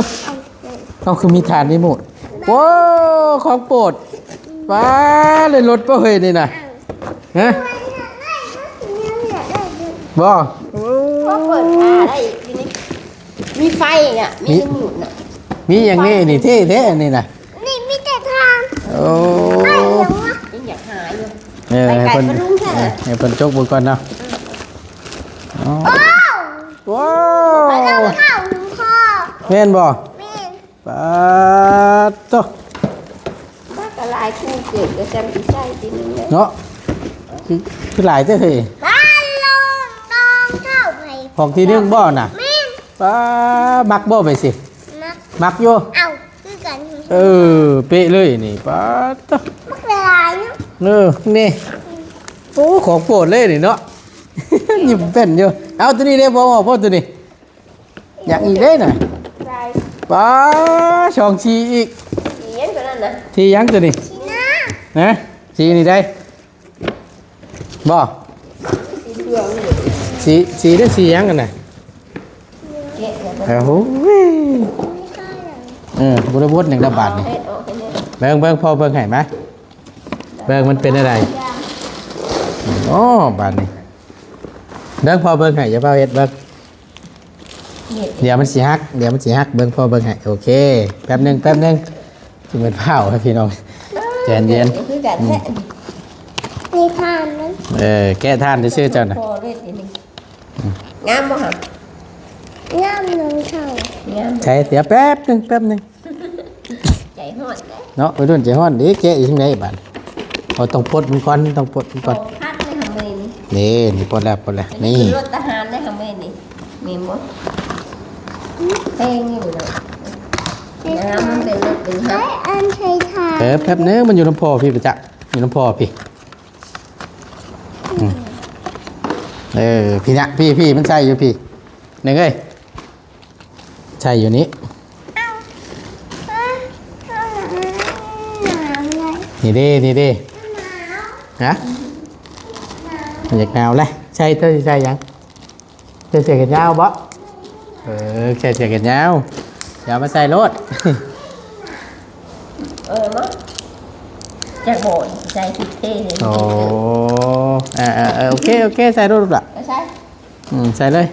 ເອົາ ຄືມີຖ່ານຣີໂມດ ໂອ້ ຂອງໂປດ ປ້າ ເລີຍລົດບໍ່ເຮີ້ຍນີ້ນະ ຮະ ບໍ່ ໂອ້ ເປີດຝາໄດ້ອີກທີນີ້ ມີໄຟອ່ະ ມີ ມີຣີໂມດນະ ມີຫຍັງນີ້ ນີ້ເທ່ແທ້ອັນນີ້ນະ ນີ້ມີແຕ່ຖ່ານ ໂອ້ ໄຟຫຍັງວະ ຍັງຢາກຫາຢູ່ ເອີ ໃຫ້ເພິ່ນ ເອີ ໃຫ້ເພິ່ນຈົກເບິ່ງກ່ອນເນາະ ອືມ ອໍ ໂອ້ ວ້າວ ແມ່ນບໍ່? ແມ່ນ ປາດໂທ້ ມັນກໍຫຼາຍຄູ່ເກີດ ກໍຈຳຊິໃຊ້ທີໜຶ່ງເນາະ ເນາະ ຄື ຄືຫຼາຍແທ້ເຮີ້ຍ ບ້ານລອງ ລອງເຂົ້າໄປ ຂອງທີໜຶ່ງບໍ່ນະ? ແມ່ນ ປ້າ ມັກບໍ່ໄປຊິ? ມັກ ມັກຢູ່ ເອົ້າ ຄືກັນ ເອີ ເປະເລີຍນີ້ ປາດໂທ້ ມັກຫຼາຍເນາະ ເອີ ນີ້ ໂອ້ ຂອງໂປດເລີຍນີ້ເນາະ ຍິ້ມເປັນຢູ່ ເອົາ ໂຕນີ້ເດ້ ພໍອອກບໍ່ໂຕນີ້? ຢາກອີກເດ້ນະ ໄດ້ ປ້າ ສອງສີອີກ ສີຫຍັງໂຕນັ້ນນະ ສີຫຍັງໂຕນີ້? ສີນາ ຮະ ສີນີ້ໄດ້ບໍ່? ສີເຫຼືອງ ສີ ສີ ຫຼື ສີຫຍັງຫັ້ນນະ? ເອີ ໂອ້ຍ ເອີ ບໍ່ໄດ້ບົດຫຍັງດອກບາດນີ້ ເບິ່ງ ເບິ່ງ ພໍ່ເບິ່ງໃຫ້ມາ ເບິ່ງມັນເປັນແນວໃດ ໂອ້ ບາດນີ້ ເບິ່ງ ພໍ່ເບິ່ງໃຫ້ ຢ່າຟ້າວເຮັດ ເບິ່ງ ດຽວມັນຊິຫັກ ດຽວມັນຊິຫັກ ເບິ່ງພໍ່ເບິ່ງໃຫ້ ໂອເຄ ແປັບໜຶ່ງ ແປັບໜຶ່ງ ຊິແມ່ນພ້າວໃຫ້ພີ່ນ້ອງ ໃຈເຢັນ ຄືກັນແທ້ ອືມ ນີ້ຖ່ານມັນ ເອີ ແກະຖ່ານຊື່ໆ ເຈົ້ານະ ພໍເລີຍທີນີ້ ອືມ ງາມບໍ່ຫະ? ງາມໜຶ່ງເທົ່າ ງາມ ໃສ່ ດຽວແປັບໜຶ່ງ ແປັບໜຶ່ງ ໃຈຮ້ອນເດ້ ເນາະ ໄວລຸ້ນໃຈຮ້ອນເດ້ ແກະຢູ່ທາງໃດບາດ ເຮົາຕ້ອງປົດມັນກ່ອນ ຕ້ອງປົດມັນກ່ອນ ຂອງຄັກເລີຍຫະມື້ນີ້ ນີ້ ນີ້ ປົດແລ້ວ ປົດແລ້ວ ນີ້ ນີ້ຄືລົດທະຫານເດ້ ແມ່ນບໍ່? ແພງຢູ່ເນາະ ແຕ່ວ່າມັນເປັນລົດເປັນຮັບ ອັນໄທທານ ເອີ ແປັບໜຶ່ງ ມັນຢູ່ນຳພໍ່ພີ່ປະຈັກ ຢູ່ນຳພໍ່ພີ່ ອືມ ເອີ ພີ່ນະ ພີ່ ພີ່ ມັນໃສ່ຢູ່ພີ່ ໜຶ່ງເອີຍ. ໃສ່ຢູ່ນີ້ ເອົ້າ ເອົ້າ ເອົ້າ ໜາວເລີຍ ນີ້ເດ້ ນີ້ເດ້ ໜາວ ຮະ ມັນຢາກໜາວແຫຼະ ໃສ່ ເຈົ້າຊິໃສ່ຫຍັງ? ໃສ່ເສື້ອແຂນຍາວບໍ່? ເອີ ໃສ່ເສື້ອແຂນຍາວ ຢ່າມາໃສ່ໂລດ ເອີ ມາ ຈັກບໍ່ໃສ່ຊຸດເທ່ເລີຍ ໂອ້ ເອີໆໆ ໂອເຄ ໂອເຄ ໃສ່ໂລດລູກຫຼ້າ ໃສ່ ອືມ ໃສ່ເລີຍ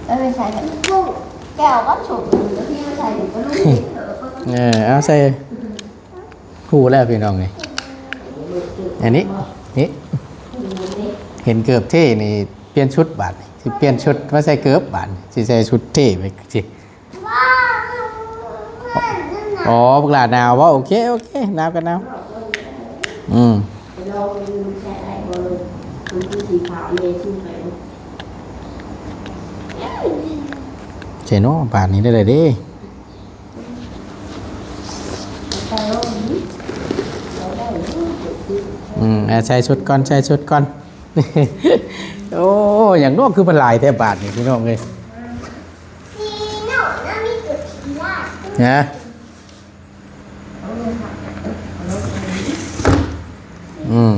ເອີ ໃສ່ ແກ້ວກໍຊຸດ ທີ່ມາໃສ່ກໍລຸກ ເອີ ເອົາໃສ່ ຮູ້ແລ້ວພີ່ນ້ອງເອີຍ ອັນນີ້ ນີ້ ເຫັນເກີບເທ່ນີ້ ປ່ຽນຊຸດບາດນີ້ ຊິປ່ຽນຊຸດມາໃສ່ເກີບບາດນີ້ ຊິໃສ່ຊຸດເທ່ໄປຊິ ອໍ ບັກຫຼ້າໜາວບໍ່? ໂອເຄ ໂອເຄ ໜາວກໍໜາວ ອືມ ໃສ່ເນາະ ບາດນີ້ໄດ້ເລີຍເດ້ ອືມ ເອົາ ໃສ່ຊຸດກ່ອນ ໃສ່ຊຸດກ່ອນ ໂອ້ ຫຍັງເນາະ ຄືມັນຫຼາຍແທ້ບາດນີ້ ພີ່ນ້ອງເອີຍ ນະ ອືມ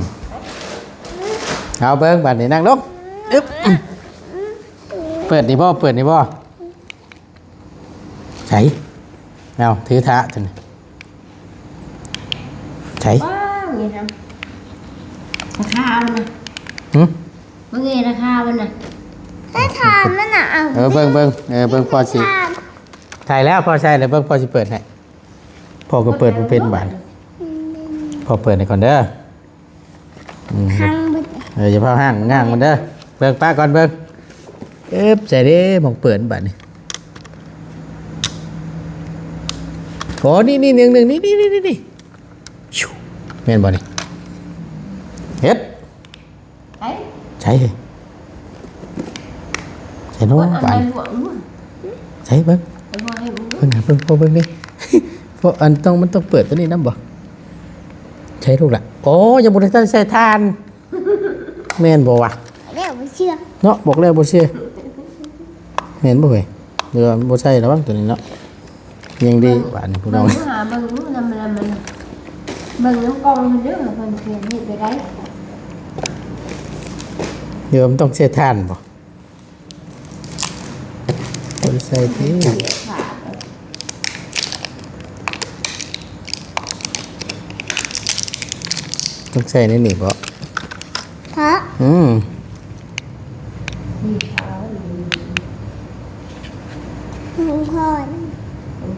ເອົາເບິ່ງບາດນີ້ ນັ່ງລົງ ອຶບ ເປີດນີ້ບໍ່? ເປີດນີ້ບໍ່? ໃສ ເອົາ ຖືຖາໂຕນີ້ ໃສ ວ້າວ ນີ້ນະ ລາຄາມັນນະ ຫຶ ເບິ່ງເອີ ລາຄາມັນນະ ໃຫ້ຖາມມັນນະ ເອົາ ເອີ ເບິ່ງ ເບິ່ງ ເອີ ເບິ່ງ ພໍ່ຊິ ຖ່າຍແລ້ວ ພໍ່ໃສ່ແລ້ວ ເບິ່ງ ພໍ່ຊິເປີດໃຫ້ ພໍ່ກໍເປີດບໍ່ເປັນບາດ ອືມ ພໍ່ເປີດໃຫ້ກ່ອນເດີ. ອືມ ຄັງເບິດ ເອີ ຢ່າພາວຫ້າງ ຍ່າງມັນເດີ ເບິ່ງ ປ້າກ່ອນ ເບິ່ງ ເອີບ ໃສ່ເດ້ ໝ່ອງເປີດບາດນີ້ ໂອ້ ນີ້ ນີ້ ໜຶ່ງ ນີ້ ນີ້ ນີ້ ນີ້ ນີ້ ແມ່ນບໍ່ນີ້ ເຮັດ ໃສ່ ໃສ່ ໃສ່ໂນ້ ກດອັນໃດ ບາດນີ້ ບວກ ບວກ ໃສ່ເບິ່ງ ໃສ່ບວກໃຫ້ເບິ່ງ ເບິ່ງ ເບິ່ງ ພໍ່ເບິ່ງນີ້ ພໍ່ ອັນຕ້ອງ ມັນຕ້ອງເປີດຕົວນີ້ນຳບໍ່? ໃສ່ລູກຫຼະ ໂອ້ ຍັງບໍ່ໄດ້ໃສ່ຖ່ານ ແມ່ນບໍ່ວະ? ແລ້ວບໍ່ເຊື່ອ ເນາະ ບອກແລ້ວບໍ່ເຊື່ອ ແມ່ນບໍ່ເວີຍ? ຫຼືວ່າບໍ່ໃສ່ລະວັງຕົວນີ້ເນາະ ຍັງດີບາດນີ້ ພີ່ນ້ອງ ເບິ່ງ ຫາເບິ່ງຢູ່ນຳ ນຳ ນຳ ເບິ່ງນຳກ່ອງເພິ່ນເດີ ເພິ່ນຊິເຮັດໄປໄດ້ ຫຼືວ່າມັນຕ້ອງໃສ່ຖ່ານບໍ່? ບໍ່ໄດ້ໃສ່ຕິ ຕ້ອງໃສ່ໃນນີ້ບໍ່? ເພາະ ອືມ ຂອງ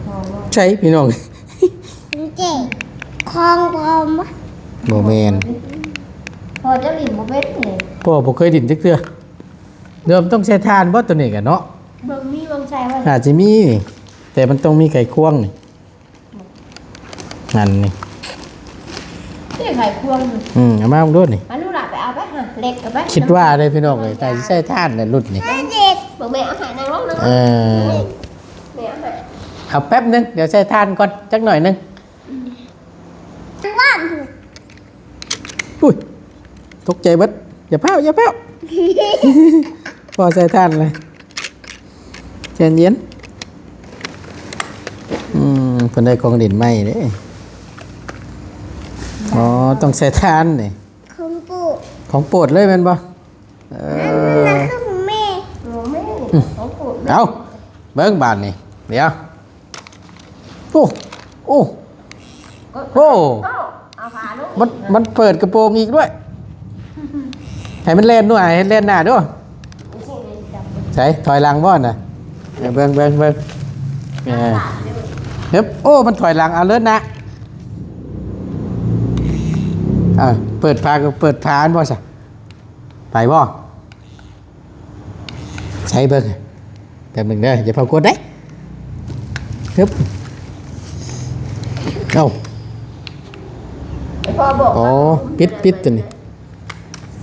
ພໍ່ ໃສ່ພີ່ນ້ອງ ເຈັບ ຂອງປອມ ບໍ່ແມ່ນ ພໍ່ເຈົ້າຫຼິ້ນບໍ່ເປັນເດ ພໍ່ບໍ່ເຄີຍຫຼິ້ນຈັກເທື່ອ. ເລີ່ມຕ້ອງໃສ່ຖ່ານບໍ່ຕົວນີ້ກະເນາະ? ເບິ່ງມີວາງໃສ່ວ່າ ອາດຈະມີ ແຕ່ມັນຕ້ອງມີໄຂຄວງນີ້ ອັນນີ້ ນີ້ໄຂຄວງນີ້ ອືມ ເອົາມາເບິ່ງດູນີ້ ມາລູກຫຼານໄປເອົາໄປຫາເຫຼັກເອົາໄປ ຄິດວ່າເດ້ພີ່ນ້ອງເອີຍ ໃສ່ ໃສ່ຖ່ານແຫຼະລຸ້ນນີ້ ເຫຼັກ ເບິ່ງແມ່ເອົາໃຫ້ນາງລອງນາງ ເອີ ແມ່ເອົາໃຫ້ ເອົາແປັບໜຶ່ງ ດຽວໃສ່ຖ່ານກ່ອນຈັກໜ້ອຍໜຶ່ງ ອືມ ບ້ານ ອຸ້ຍ ຕົກໃຈເບິດ ຢ່າພ້າວ ຢ່າພ້າວ ພໍໃສ່ຖ່ານເລີຍ ໃຈເຢັນ ອືມ ເພິ່ນໄດ້ຂອງຫຼິ້ນໃໝ່ເດ້ ອໍ ຕ້ອງໃສ່ຖ່ານນີ້ ຂອງໂປດ ຂອງໂປດເລີຍແມ່ນບໍ່? ເອີ ອັນນັ້ນນະຄືຂອງແມ່ ຂອງແມ່ ຂອງໂປດແມ່ ເອົາ ເບິ່ງບາດນີ້ ດຽວ ໂອ້ ໂອ້ ໂອ້ ເອົາຜ້າລົງ ມັນ ມັນເປີດກະໂປງອີກດ້ວຍ ໃຫ້ມັນແລ່ນດ້ວຍ ໃຫ້ແລ່ນໜ້າດ້ວຍ ໃສ ຖອຍຫຼັງບໍ່ນະ? ເອີ ເບິ່ງ ເບິ່ງ ເບິ່ງ ເອີ ຮຶບ ໂອ້ ມັນຖອຍຫຼັງ ເອົາເລີດນະ ເອີ ເປີດຝາກໍເປີດຝາ ອັນບໍ່ຊະ ໄປບໍ່? ໃສ່ເບິ່ງ ແປັບໜຶ່ງເດີ ຢ່າເຝົ້າກົດເດ້ ຮຶບ ເອົ້າ ພໍ່ບອກ ອໍ ປິດ ປິດຕົວນີ້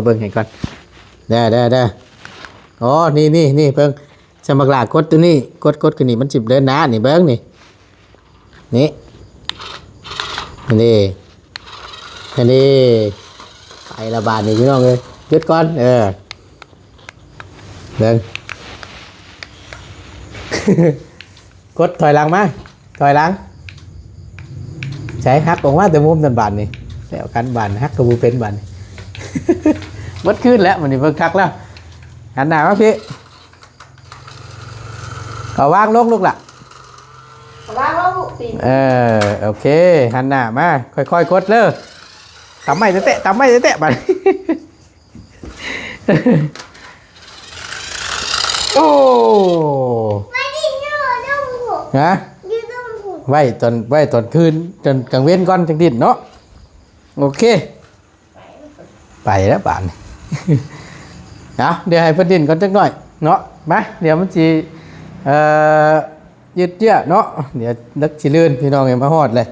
າເບິ່ງໃຫ້ກ່ອນ ເດີ ເດີ ເດີ. ອໍ ນີ້ ນີ້ ນີ້ ເບິ່ງ ສະໝັກຫຼ້າກົດຕົວນີ້ ກົດ ກົດຂຶ້ນນີ້ ມັນຊິເດີນໜ້ານີ້ ເບິ່ງນີ້ ນີ້ ອັນນີ້ ອັນນີ້ ໄປລະບາດນີ້ ພີ່ນ້ອງເອີຍ ຢຸດກ່ອນ ເອີ ເບິ່ງ ກົດຖອຍຫຼັງມາ ຖອຍຫຼັງ ໃສ ຫັກອອກມາແຕ່ມຸມນັ້ນບາດນີ້ ແລ້ວກັນບາດ ຫັກກໍບໍ່ເປັນບາດນີ້ ໝົດຄືນແລ້ວ ມື້ນີ້ເບິ່ງຄັກແລ້ວ ຫັນໜ້າມາພີ້ ເອົາວາງລົງລູກຫຼ້າ ວາງລົງລູກຕີນ ເອີ ໂອເຄ ຫັນໜ້າມາ ຄ່ອຍໆກົດເດີ ຕຳໄມ້ແຕະໆ ຕຳໄມ້ແຕະໆ ບາດນີ້. ໂອ້ ໄວ້ດິ້ນຢູ່ລຸ່ມພຸ້ນ ຮະ ຢູ່ລຸ່ມພຸ້ນ ໄວ້ຕອນ ໄວ້ຕອນຄືນ ຕອນກາງເວັນກ່ອນຈັ່ງດິ້ນເນາະ ໂອເຄ ໄປແລ້ວບາດນີ້ ເອົາ ດຽວໃຫ້ເພິ່ນດິ້ນກ່ອນຈັກໜ້ອຍເນາະ ມາ ດຽວມັນຊິ ເອີ ຍືດເຍື້ອເນາະ ດຽວເລິກຊິລື່ນ ພີ່ນ້ອງເອີຍ ມາຮອດເລີຍ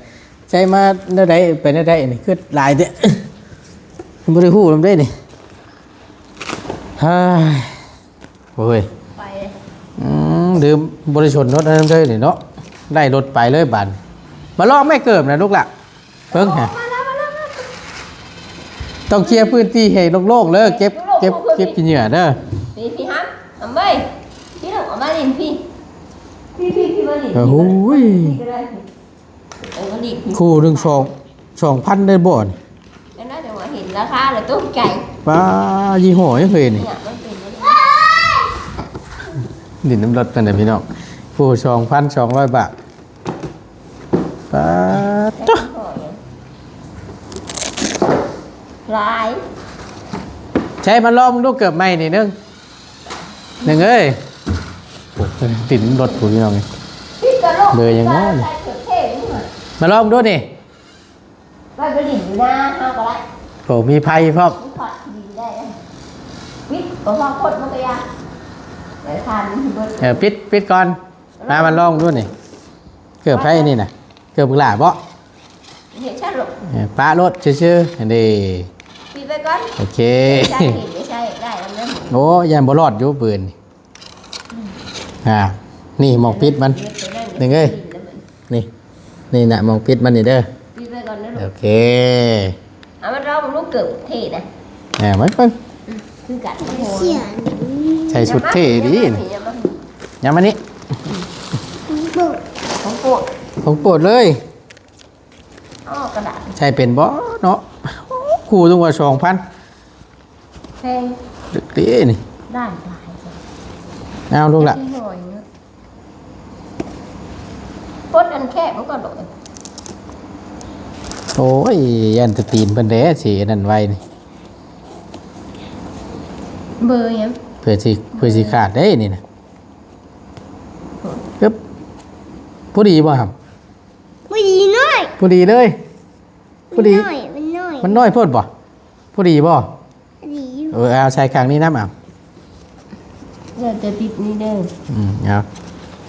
ໃຊ້ມາແນວໃດ ໄປແນວໃດນີ້ ຄືຫຼາຍແທ້ ບໍ່ໄດ້ຮູ້ນຳເດ້ນີ້ ເຮີ້ຍ ໂອ້ຍ ໄປ ອືມ ລືມ ບໍ່ໄດ້ຊົນລົດນັ້ນເລີຍນີ້ເນາະ ໄລ່ລົດໄປເລີຍບາດ ມາລອງແມ່ເກີບນະລູກຫຼ້າ ເບິ່ງຫາ ມາແລ້ວ ມາແລ້ວ ມາແລ້ວ ຕ້ອງເຄຍພື້ນທີ່ໃຫ້ໂລ່ງໆເດີ ເກັບ ເກັບ ເກັບຂີ້ເຫຍື້ອເດີ ພີ້ ພີ້ ຫຳ ຫຳເອີຍ ພີ້ລູກ ເອົາມາຫຼິ້ນພີ້ ພີ້ ພີ້ ພີ້ ມາຫຼິ້ນ ໂອ້ໂຫຍ ພີ້ກໍໄດ້ ເອີ ມາຫຼິ້ນ ຄູ່ໜຶ່ງສອງ ສອງພັນໄດ້ບໍ່ນີ້ ອັນນັ້ນຈັ່ງວ່າເຫັນລາຄາແລ້ວຕົກໃຈ ປ້າ ຍີ່ຫໍ້ຫຍັງເອີຍນີ້ ນີ້ນະ ມັນເປັນ ຫຼິ້ນນຳລົດນັ້ນນະພີ່ນ້ອງ ຄູ່ສອງພັນສອງຮ້ອຍບາດ ປາດໂທ້ ຫຼາຍ ໃຊ້ມາລອງດູເກີບໃໝ່ນີ້ໜຶ່ງ ໜຶ່ງເອີຍ ໂອ້ ຕິດລົດຜູ້ພີ່ນ້ອງ ເບີຫຍັງເນາະນີ້ ມາລອງດູນີ້ ໄວ້ໄປຫຼິ້ນຢູ່ນາເຮົາກໍໄດ້ ໂອ້ ມີໄຟພ້ອມ ມີຂອດດິນໄດ້ ປິດບໍ່ພໍຄົນມັນກໍຢ່າ ໄປຜ່ານມັນຊິເບິດ ເອີ ປິດ ປິດກ່ອນ ມາ ມາລອງດູນີ້ ເກີບໃຜນີ້ນະ ເກີບບັກຫຼ້າບໍ? ເຮັດຊະໂລດ ເອີ ປະໂລດຊື່ໆ ຫັ້ນເດ້ ປິດໄວ້ກ່ອນ ໂອເຄ ໃສ່ ໃສ່ ໄດ້ແລ້ວນະ ໂອ້ ຢ້ານບໍ່ລອດຢູ່ປືນນີ້ ອ່າ ນີ້ໝ່ອງປິດມັນ ນີ້ເອີຍ ນີ້ ນີ້ນະ ໝ່ອງປິດມັນນີ້ເດີ ປິດໄວ້ກ່ອນເດີ ໂອເຄ ເອົາມາລອງເບິ່ງດູ ເກີບເທ່ນະ ເອີ ມາເບິ່ງ ອືມ ຄືກັນ ໂອ້ຍ ໃສ່ຊຸດເທ່ດີ ຍາມານີ້ ຂອງໂປດ ຂອງໂປດເລີຍ ອໍ ກະດາດ ໃສ່ເປັນບໍ່ເນາະ ຄູ່ຕົງວ່າສອງພັນ ແພງ ເດັກເດ້ນີ້ ດ້ານຫຼາຍ ເອົາລູກຫຼ້າ ທີ່ຫ້ອຍເນາະ ປົດອັນແຄບມັນກໍໂດດ ໂອ້ຍ ຢ້ານແຕ່ຕີນເພິ່ນແດ່ ຊິອັນນັ້ນໄວນີ້ ເບີຫຍັງ ເພື່ອຊິ ເພື່ອຊິຂາດເດ້ນີ້ນະ ອຶບ ພໍດີບໍ່ຫຳ? ພໍດີນ້ອຍ ພໍດີເລີຍ ພໍດີ ມັນນ້ອຍ ມັນນ້ອຍ ມັນນ້ອຍໂພດບໍ່? ພໍດີບໍ່? ພໍດີຢູ່ ເອີ ເອົາໃສ່ຂ້າງນີ້ນຳ ເອົາ ແລ້ວແຕ່ຕິດນີ້ເດີ ອືມ ເອົາ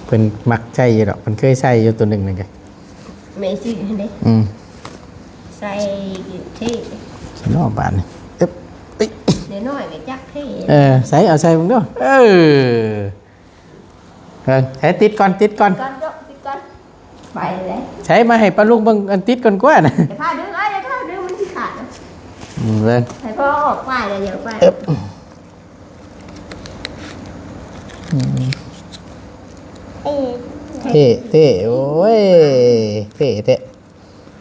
ເພິ່ນມັກໃຊ້ຢູ່ດອກ ເພິ່ນເຄີຍໃຊ້ຢູ່ໂຕໜຶ່ງນັ້ນກະ ແມ່ຊື້ຫັ້ນເດ້ ອືມ ໃສ່ເທ່ ເນາະ ບາດນີ້ ເອີບ ເອີຍ ເດັກນ້ອຍກໍຈັກເທ່ ເອີ ໃສ່ ເອົາໃສ່ເບິ່ງດູ ເອີ. ເອີ ໃສ່ຕິດກ່ອນ ຕິດກ່ອນ ຕິດກ່ອນ ຕິດກ່ອນ ໄປເລີຍ ໃສ່ມາໃຫ້ປ້າລຸງເບິ່ງອັນຕິດກ່ອນກວ່ານະ ຢ່າພາດຶງ ເອີ ຢ່າພາດຶງ ມັນຊິຂາດນະ ອືມ ເບິ່ງ ໃຫ້ພໍ່ອອກໄປແລ້ວ ຢ່າໄປ ອືມ ເອີ ເທ່ ເທ່ ໂອ້ຍ ເທ່ແທ້.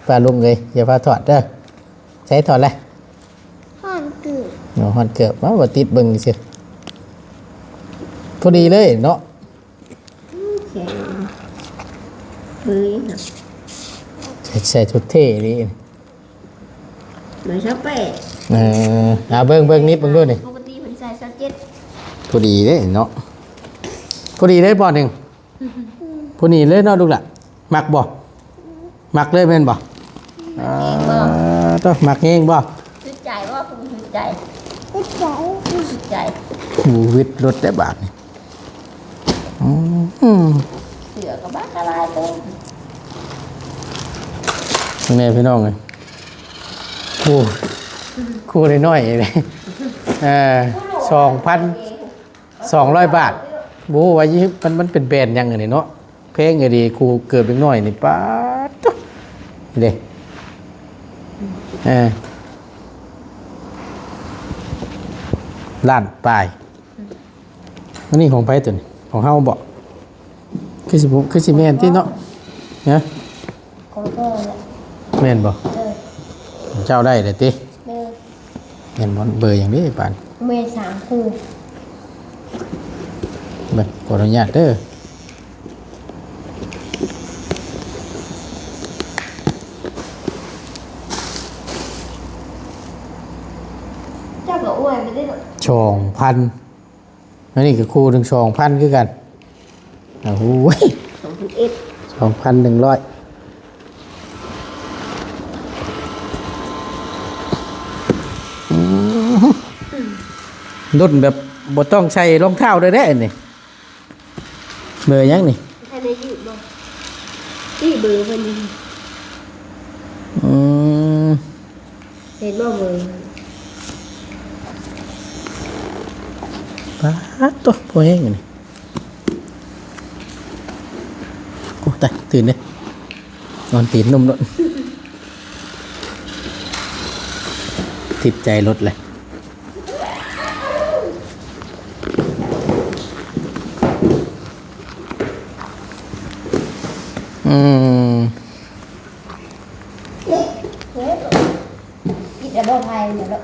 ປ້າລຸງເອີຍ ຢ່າພາຖອດເດີ. ໃສ່ຖອດແລ້ວ. ຮ້ອນເກີບ. ເນາະ ຮ້ອນເກີບ. ເອົາ ບໍ່ຕິດເບິ່ງຊື່. ພໍດີເລີຍເນາະ. ອືມ ແຂງເບີຍນະ. ໃສ່ ໃສ່ຊຸດເທ່ດີ. ເບີຊາວແປດ. ເອີ ເອົາເບິ່ງ ເບິ່ງນິບເບິ່ງດູນີ້. ປົກກະຕິເພິ່ນໃສ່ຊາວເຈັດ. ພໍດີເດ້ເນາະ. ພໍດີເດ້ ປໍໜຶ່ງ. ຜູ້ນີ້ເລີຍເນາະລູກຫຼະ. ມັກບໍ່? ມັກເລີຍແມ່ນບໍ່? ມັກແຮງບໍ່? ອ່າ ໂຕ ມັກແຮງບໍ່? ຖືກໃຈບໍ່? ຖືກໃຈ. ຖືກໃຈ. ຖືກໃຈ. ໂອ້ ວິດລົດແຕ່ບາດນີ້. ອືມ ເສື້ອກໍບັກຫຼາຍໂຕ. ເບິ່ງແດ່ພີ່ນ້ອງເອີຍ. ໂອ້ ຄູ່ນ້ອຍໆເດ້. ເອີ ສອງພັນ ສອງຮ້ອຍບາດ. ບໍ່ຮູ້ວ່າ ມັນ ມັນເປັນແບຣນຫຍັງອັນນີ້ເນາະ. ແພງອີ່ຫຼີ ຄູ່ເກີບເດັກນ້ອຍນີ້ ປາດໂທ້ ເດ້. ເອີ ລ້ານປາຍ. ອັນນີ້ຂອງໃຜຕົວນີ້? ຂອງເຮົາບໍ? ຄືຊິບໍ່ ຄືຊິແມ່ນຕິເນາະ. ຮະ? ຂອງພໍ່ແຫຼະ. ແມ່ນບໍ່? ເອີ ເຈົ້າໄດ້ແລ້ວຕິ? ເອີ ແມ່ນບໍ່? ເບີຫຍັງເດ້ປານ? ເບີສາມຄູ່. ເບິ່ງ ຂໍອະນຸຍາດເດີ. ເຈົ້າກໍອວຍໄປເດ້ເນາະ. ສອງພັນ. ອັນນີ້ກໍຄູ່ໜຶ່ງສອງພັນຄືກັນ. ໂອ້ຍ ສອງພັນເອັດ ສອງພັນໜຶ່ງຮ້ອຍ. ອືມ ລຸ້ນແບບບໍ່ຕ້ອງໃສ່ລອງເທົ້າເລີຍເດ້ອັນນີ້. ເບີຫຍັງນີ້? ໃຫ້ໄດ້ຢືມບໍ່? ນີ້ເບີເພິ່ນນີ້. ອືມ ເຫັນບໍ່ເບີ? ປາດໂທ້ ພໍແຮງອັນນີ້. ໂອ້ ຕາຍ ຕື່ນເດ້ ນອນຕີນໜຸ່ມໂລດ. ຕິດໃຈລົດແຫຼະ. ອືມ ປິດແລ້ວບໍ່? ໄພມັນເນາະ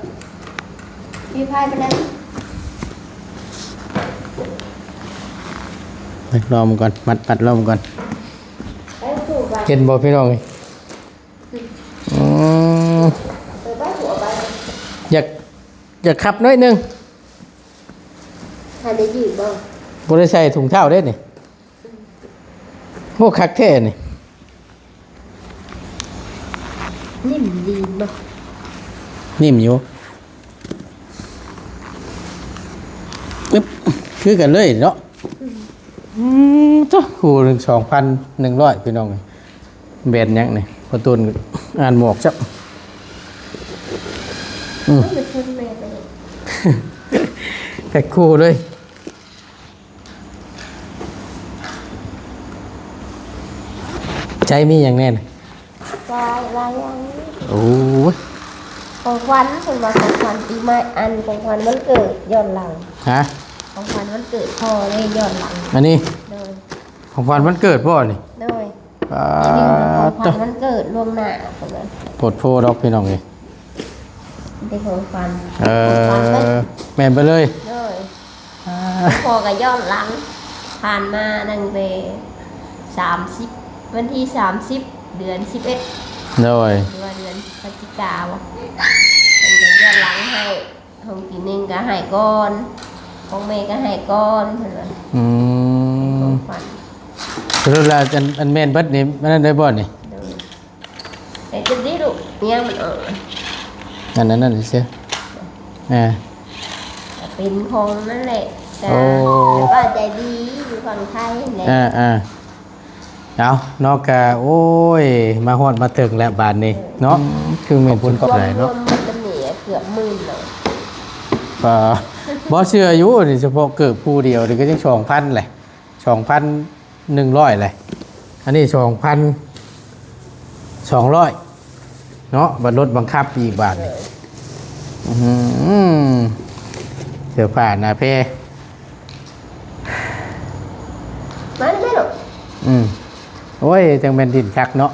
ມີໄພປານໃດ? ມັດລ້ອມກ່ອນ ມັດ ມັດລ້ອມກ່ອນ. ເຫັນບໍ່ພີ່ນ້ອງເອີຍ? ອືມ ຢາກ ຢາກຂັບໜ້ອຍໜຶ່ງ. ໃຫ້ໄດ້ຢືມບໍ່? ບໍ່ໄດ້ໃສ່ຖົງເທົ້າເດ້ນີ້. ໂອ້ ຄັກແທ້ນີ້. ນິ້ມດີບໍ່? ນິ້ມຢູ່. ອຶບ ຄືກັນເລີຍເນາະ. ອືມ ອືມ ໂທ້ ຄູ່ໜຶ່ງສອງພັນໜຶ່ງຮ້ອຍ ພີ່ນ້ອງ. ແບຣນຫຍັງນີ້? ພໍ່ຕູນອ່ານບໍ່ອອກຊ້ຳ. ອືມ ແພັກຄູ່ເລີຍ. ໃຈມີຫຍັງແດ່ນະ? ໃຈຫຼາຍຢ່າງ. ໂອ້ຍ ຂອງຂວັນ ເພິ່ນວ່າຂອງຂວັນປີໃໝ່ ອັນ ຂອງຂວັນວັນເກີດຍ້ອນຫຼັງ. ຮະ? ຂອງຂວັນວັນເກີດພໍ່ເລີຍຍ້ອນຫຼັງ. ອັນນີ້? ໂດຍ. ຂອງຂວັນວັນເກີດບໍ່ນີ້? ໂດຍ. ປາດ ຂອງຂວັນວັນເກີດລ່ວງໜ້າ ໂພດໂພດອກ ພີ່ນ້ອງເອີຍ. ເປັນຂອງຂວັນ. ເອີ ຂອງຂວັນເລີຍ. ແມ່ນໄປເລີຍ. ໂດຍ. ອ່າ ພໍ່ກໍຍ້ອນຫຼັງ ຜ່ານມາຕັ້ງແຕ່ສາມສິບ ວັນທີສາມສິບ ເດືອນສິບເອັດ. ໂດຍ. ຫຼືວ່າເດືອນພະຈິກາບໍ? ເພິ່ນກໍຍ້ອນຫຼັງໃຫ້ ຂອງປີໜຶ່ງກໍໃຫ້ກ່ອນ ຂອງແມ່ກໍໃຫ້ກ່ອນ ເພິ່ນວ່າ. ອືມ ຂອງຂວັນ. ສະຫຼຸບແລ້ວ ອັນ ອັນແມ່ນເບິດນີ້ ມັນນັ້ນໄດ້ບໍ່ນີ້? ໂດຍ. ເຮັດຈັ່ງຊີ້ລູກ ເມຍມັນອອກ ອັນນັ້ນນັ້ນຊື່. ອ່າ ກໍເປັນຂອງນັ້ນແຫຼະ. ໂອ້ ແຕ່ວ່າໃຈດີ ຢູ່ຝັ່ງໄທແຫຼະ. ອ່າໆ ເອົາເນາະ ກະ ໂອ້ຍ ມາຮອດມາເຖິງແລ້ວບາດນີ້ເນາະ. ອືມ ຄືແມ່ນ ຂອບຄຸນຂອບໃຈເນາະ. ລວມໆ ມັນກໍມີເກືອບໝື່ນແລ້ວ. ບໍ່ເຊື່ອຢູ່ນີ້ ສະເພາະເກີບຄູ່ດຽວນີ້ກໍຍັງສອງພັນແຫຼະ ສອງພັນ ໜຶ່ງຮ້ອຍແຫຼະ ອັນນີ້ສອງພັນສອງຮ້ອຍເນາະ ບັດລົດບັງຄັບອີກບາດນີ້. ເອີ ອືມ ເສື້ອຜ້າໜ້າແພ ມາແມ່ລູກ. ອືມ ໂອ້ຍ ຈັ່ງແມ່ນດິ້ນຄັກເນາະ.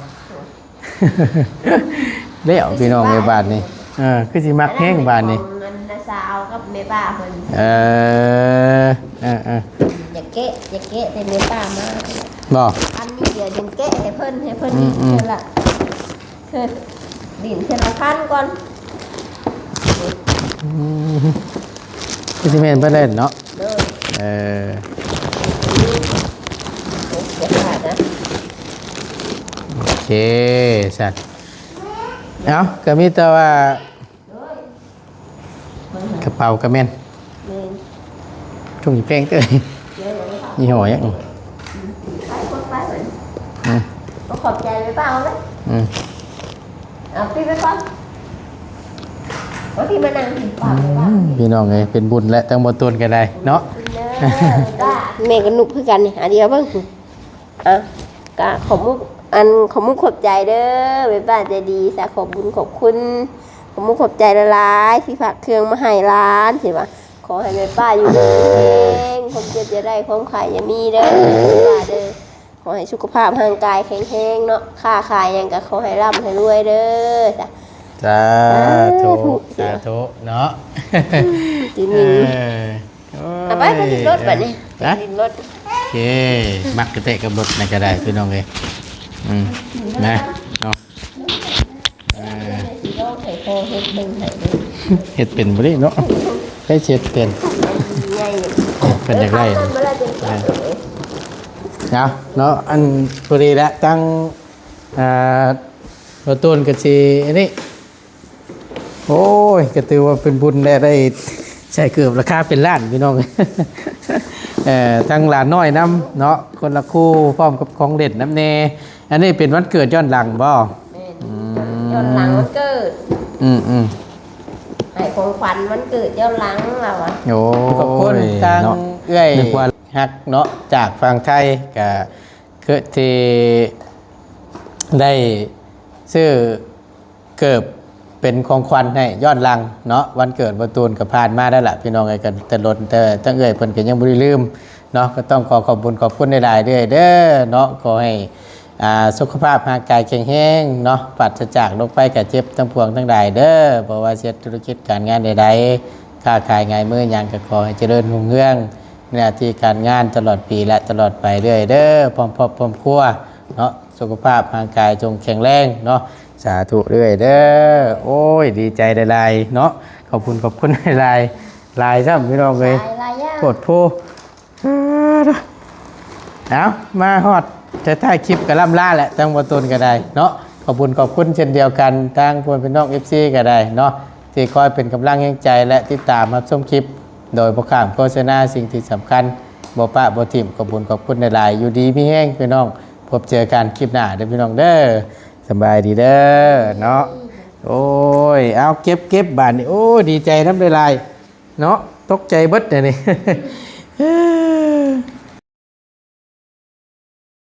ແລ້ວພີ່ນ້ອງເອີຍ ບາດນີ້ ເອີ ຄືຊິມັກແຮງບາດນີ້ ອັນນັ້ນຂອງອັນນ້າສາວກັບແມ່ປ້າເພິ່ນ ເອີ ເອີໆ ຢາກແກະ ຢາກແກະແຕ່ແມ່ປ້າມາ ບໍ່ ອັນນີ້ດຽວດິນແກະໃຫ້ເພິ່ນ ໃຫ້ເພິ່ນ ອືມໆ ເທື່ອລະ ເທື່ອ ດິນເທື່ອລະພັນກ່ອນ ອືມ ຄືຊິແມ່ນເພິ່ນເດ້ເນາະ ໂດຍ ເອີ ໂອເຄ ໂອເຄຊັ້ນ ເອົ້າ ກໍມີແຕ່ວ່າ ໂດຍ ກະເປົາກະແມ່ນ ແມ່ນ ຖົງແພງເຕີ ໂດຍ ຍີ່ຫໍ້ຫຍັງ ໄປ ໄປ ໄປ ອືມ ກໍຂອບໃຈໄປເປົ່າເລີຍ ອືມ ເອົາ ປິດໄວ້ກ່ອນ ເອົາ ທີ່ມານັ່ງ ອືມ ພີ່ນ້ອງເອີຍ ເປັນບຸນແຫຼະ ທັງບໍ່ຕົນກໍໄດ້ເນາະ ແມ່ກໍນຸບຄືກັນນີ້ ອາດຽວເບິ່ງ ອ່ະ ກະຂອບມຸກ ອັນ ຂອບມຸກຂອບໃຈເດີ ແມ່ປ້າໃຈດີ ສາ ຂອບບຸນຂອບຄຸນ ຂອບມຸກຂອບໃຈຫຼາຍໆ ທີ່ຝາກເຄື່ອງມາໃຫ້ຫຼານ ຊິວ່າ ຂໍໃຫ້ແມ່ປ້າຢູ່ດີມີແຮງ ຄວາມເຈັບຢ່າໄດ້ ຄວາມໄຂ້ຢ່າມີເດີ ແມ່ປ້າເດີ ຂໍໃຫ້ສຸຂະພາບຮ່າງກາຍແຂງແຮງເນາະ ຄ້າຂາຍຫຍັງກະຂໍໃຫ້ລ່ຳໃຫ້ລວຍເດີ ສາ ສາທຸ ສາທຸ ສາທຸເນາະ ອືມ ເອີ ໂອ້ຍ ເອົາໄປ ໄປຫຼິ້ນລົດບັດນີ້ ໄປຫຼິ້ນລົດ ໂອເຄ ມັກແທ້ໆກັບລົດນີ້ກໍໄດ້ ພີ່ນ້ອງເອີຍ ອືມ ນະ ເນາະ ເອີ ຊິລອງໃຫ້ພໍ່ເຮັດເບິ່ງໃຫ້ເດີ ເຮັດເປັນບໍ່ເດ້ເນາະ ໃຜຊິເຮັດເປັນ ເພິ່ນຢາກໄດ້ ເອົາເນາະ ອັນ ພໍດີລະ ທັງ ອ່າ ບໍ່ຕູນກໍຊິອັນນີ້ ໂອ້ຍ ກໍຖືວ່າເປັນບຸນແດ່ ໄດ້ໃສ່ເກີບລາຄາເປັນລ້ານ ພີ່ນ້ອງ ເອີ ທັງຫຼານນ້ອຍນຳເນາະ ຄົນລະຄູ່ ພ້ອມກັບຂອງເຫຼັ້ນນຳແດ່ ອັນນີ້ເປັນວັນເກີດຍ້ອນຫຼັງບໍ່? ແມ່ນ ອືມ ຍ້ອນຫຼັງວັນເກີດ ອືມໆ ໃຫ້ຂອງຂວັນວັນເກີດຍ້ອນຫຼັງລາວອະ ໂອ້ຍ ຂອບຄຸນທາງ ເນາະ ເອື້ອຍ ນຶກວ່າຮັກເນາະ ຈາກຝັ່ງໄທ ກະຄືທີ່ໄດ້ຊື້ ເກີບເປັນຂອງຂວັນໃຫ້ຍ້ອນຫຼັງເນາະ ວັນເກີດບໍ່ຕູນກໍຜ່ານມາແລ້ວລະ ພີ່ນ້ອງເອີຍ ກໍແຕ່ດົນ ແຕ່ທັງເອື້ອຍເພິ່ນກໍຍັງບໍ່ໄດ້ລືມເນາະ ກໍຕ້ອງຂໍຂອບບຸນຂອບຄຸນຫຼາຍໆເດີ້ ເດີ້ເນາະ ຂໍໃຫ້ ອ່າ ສຸຂະພາບຮ່າງກາຍແຂງແຮງເນາະ ປາສະຈາກໂລກໄພໄຂ້ເຈັບທັງປວງທັງຫຼາຍເດີ້ ບໍ່ວ່າຊິເຮັດທຸລະກິດການງານໃດໆ ຄ້າຂາຍງາຍມືຫຍັງ ກໍຂໍໃຫ້ຈະເລີນຮຸ່ງເຮືອງ ໜ້າທີ່ການງານຕະຫຼອດປີ ແລະ ຕະຫຼອດໄປເລື້ອຍເດີ້ ພ້ອມຄອບພ້ອມຄົວເນາະ ສຸຂະພາບຮ່າງກາຍຈົ່ງແຂງແຮງເນາະ ສາທຸເອື້ອຍເດີ້ ໂອ້ຍ ດີໃຈຫຼາຍໆເນາະ ຂອບຄຸນຂອບຄຸນຫຼາຍໆ ຫຼາຍຊ້ຳພີ່ນ້ອງເອີຍ ຫຼາຍຢ່າງ ໂພດໂພ ເອົາ ມາຮອດທ້າຍໆຄລິບກໍລ່ຳລາແຫຼະ ທາງບໍ່ຕົນກໍໄດ້ເນາະ ຂອບຄຸນຂອບຄຸນເຊັ່ນດຽວກັນ ທາງພໍ່ແມ່ພີ່ນ້ອງ ເອັຟຊີ ກໍໄດ້ເນາະ ທີ່ຄອຍເປັນກຳລັງແຮງໃຈ ແລະ ຕິດຕາມຮັບຊົມຄລິບ ໂດຍບໍ່ຂ້າມໂຄສະນາ ສິ່ງທີ່ສຳຄັນບໍ່ປະບໍ່ຖິ້ມ ຂອບຄຸນຂອບຄຸນຫຼາຍໆ ຢູ່ດີມີແຮງພີ່ນ້ອງ ພົບເຈີກັນຄລິບໜ້າເດີ້ພີ່ນ້ອງເດີ້ ສະບາຍດີເດີ້ເນາະ ໂອ້ຍ ເອົາ ເກັບໆ ບາດນີ້ ໂອ້ຍ ດີໃຈນຳຫຼາຍໆເນາະ ຕົກໃຈເບິດແນວນີ້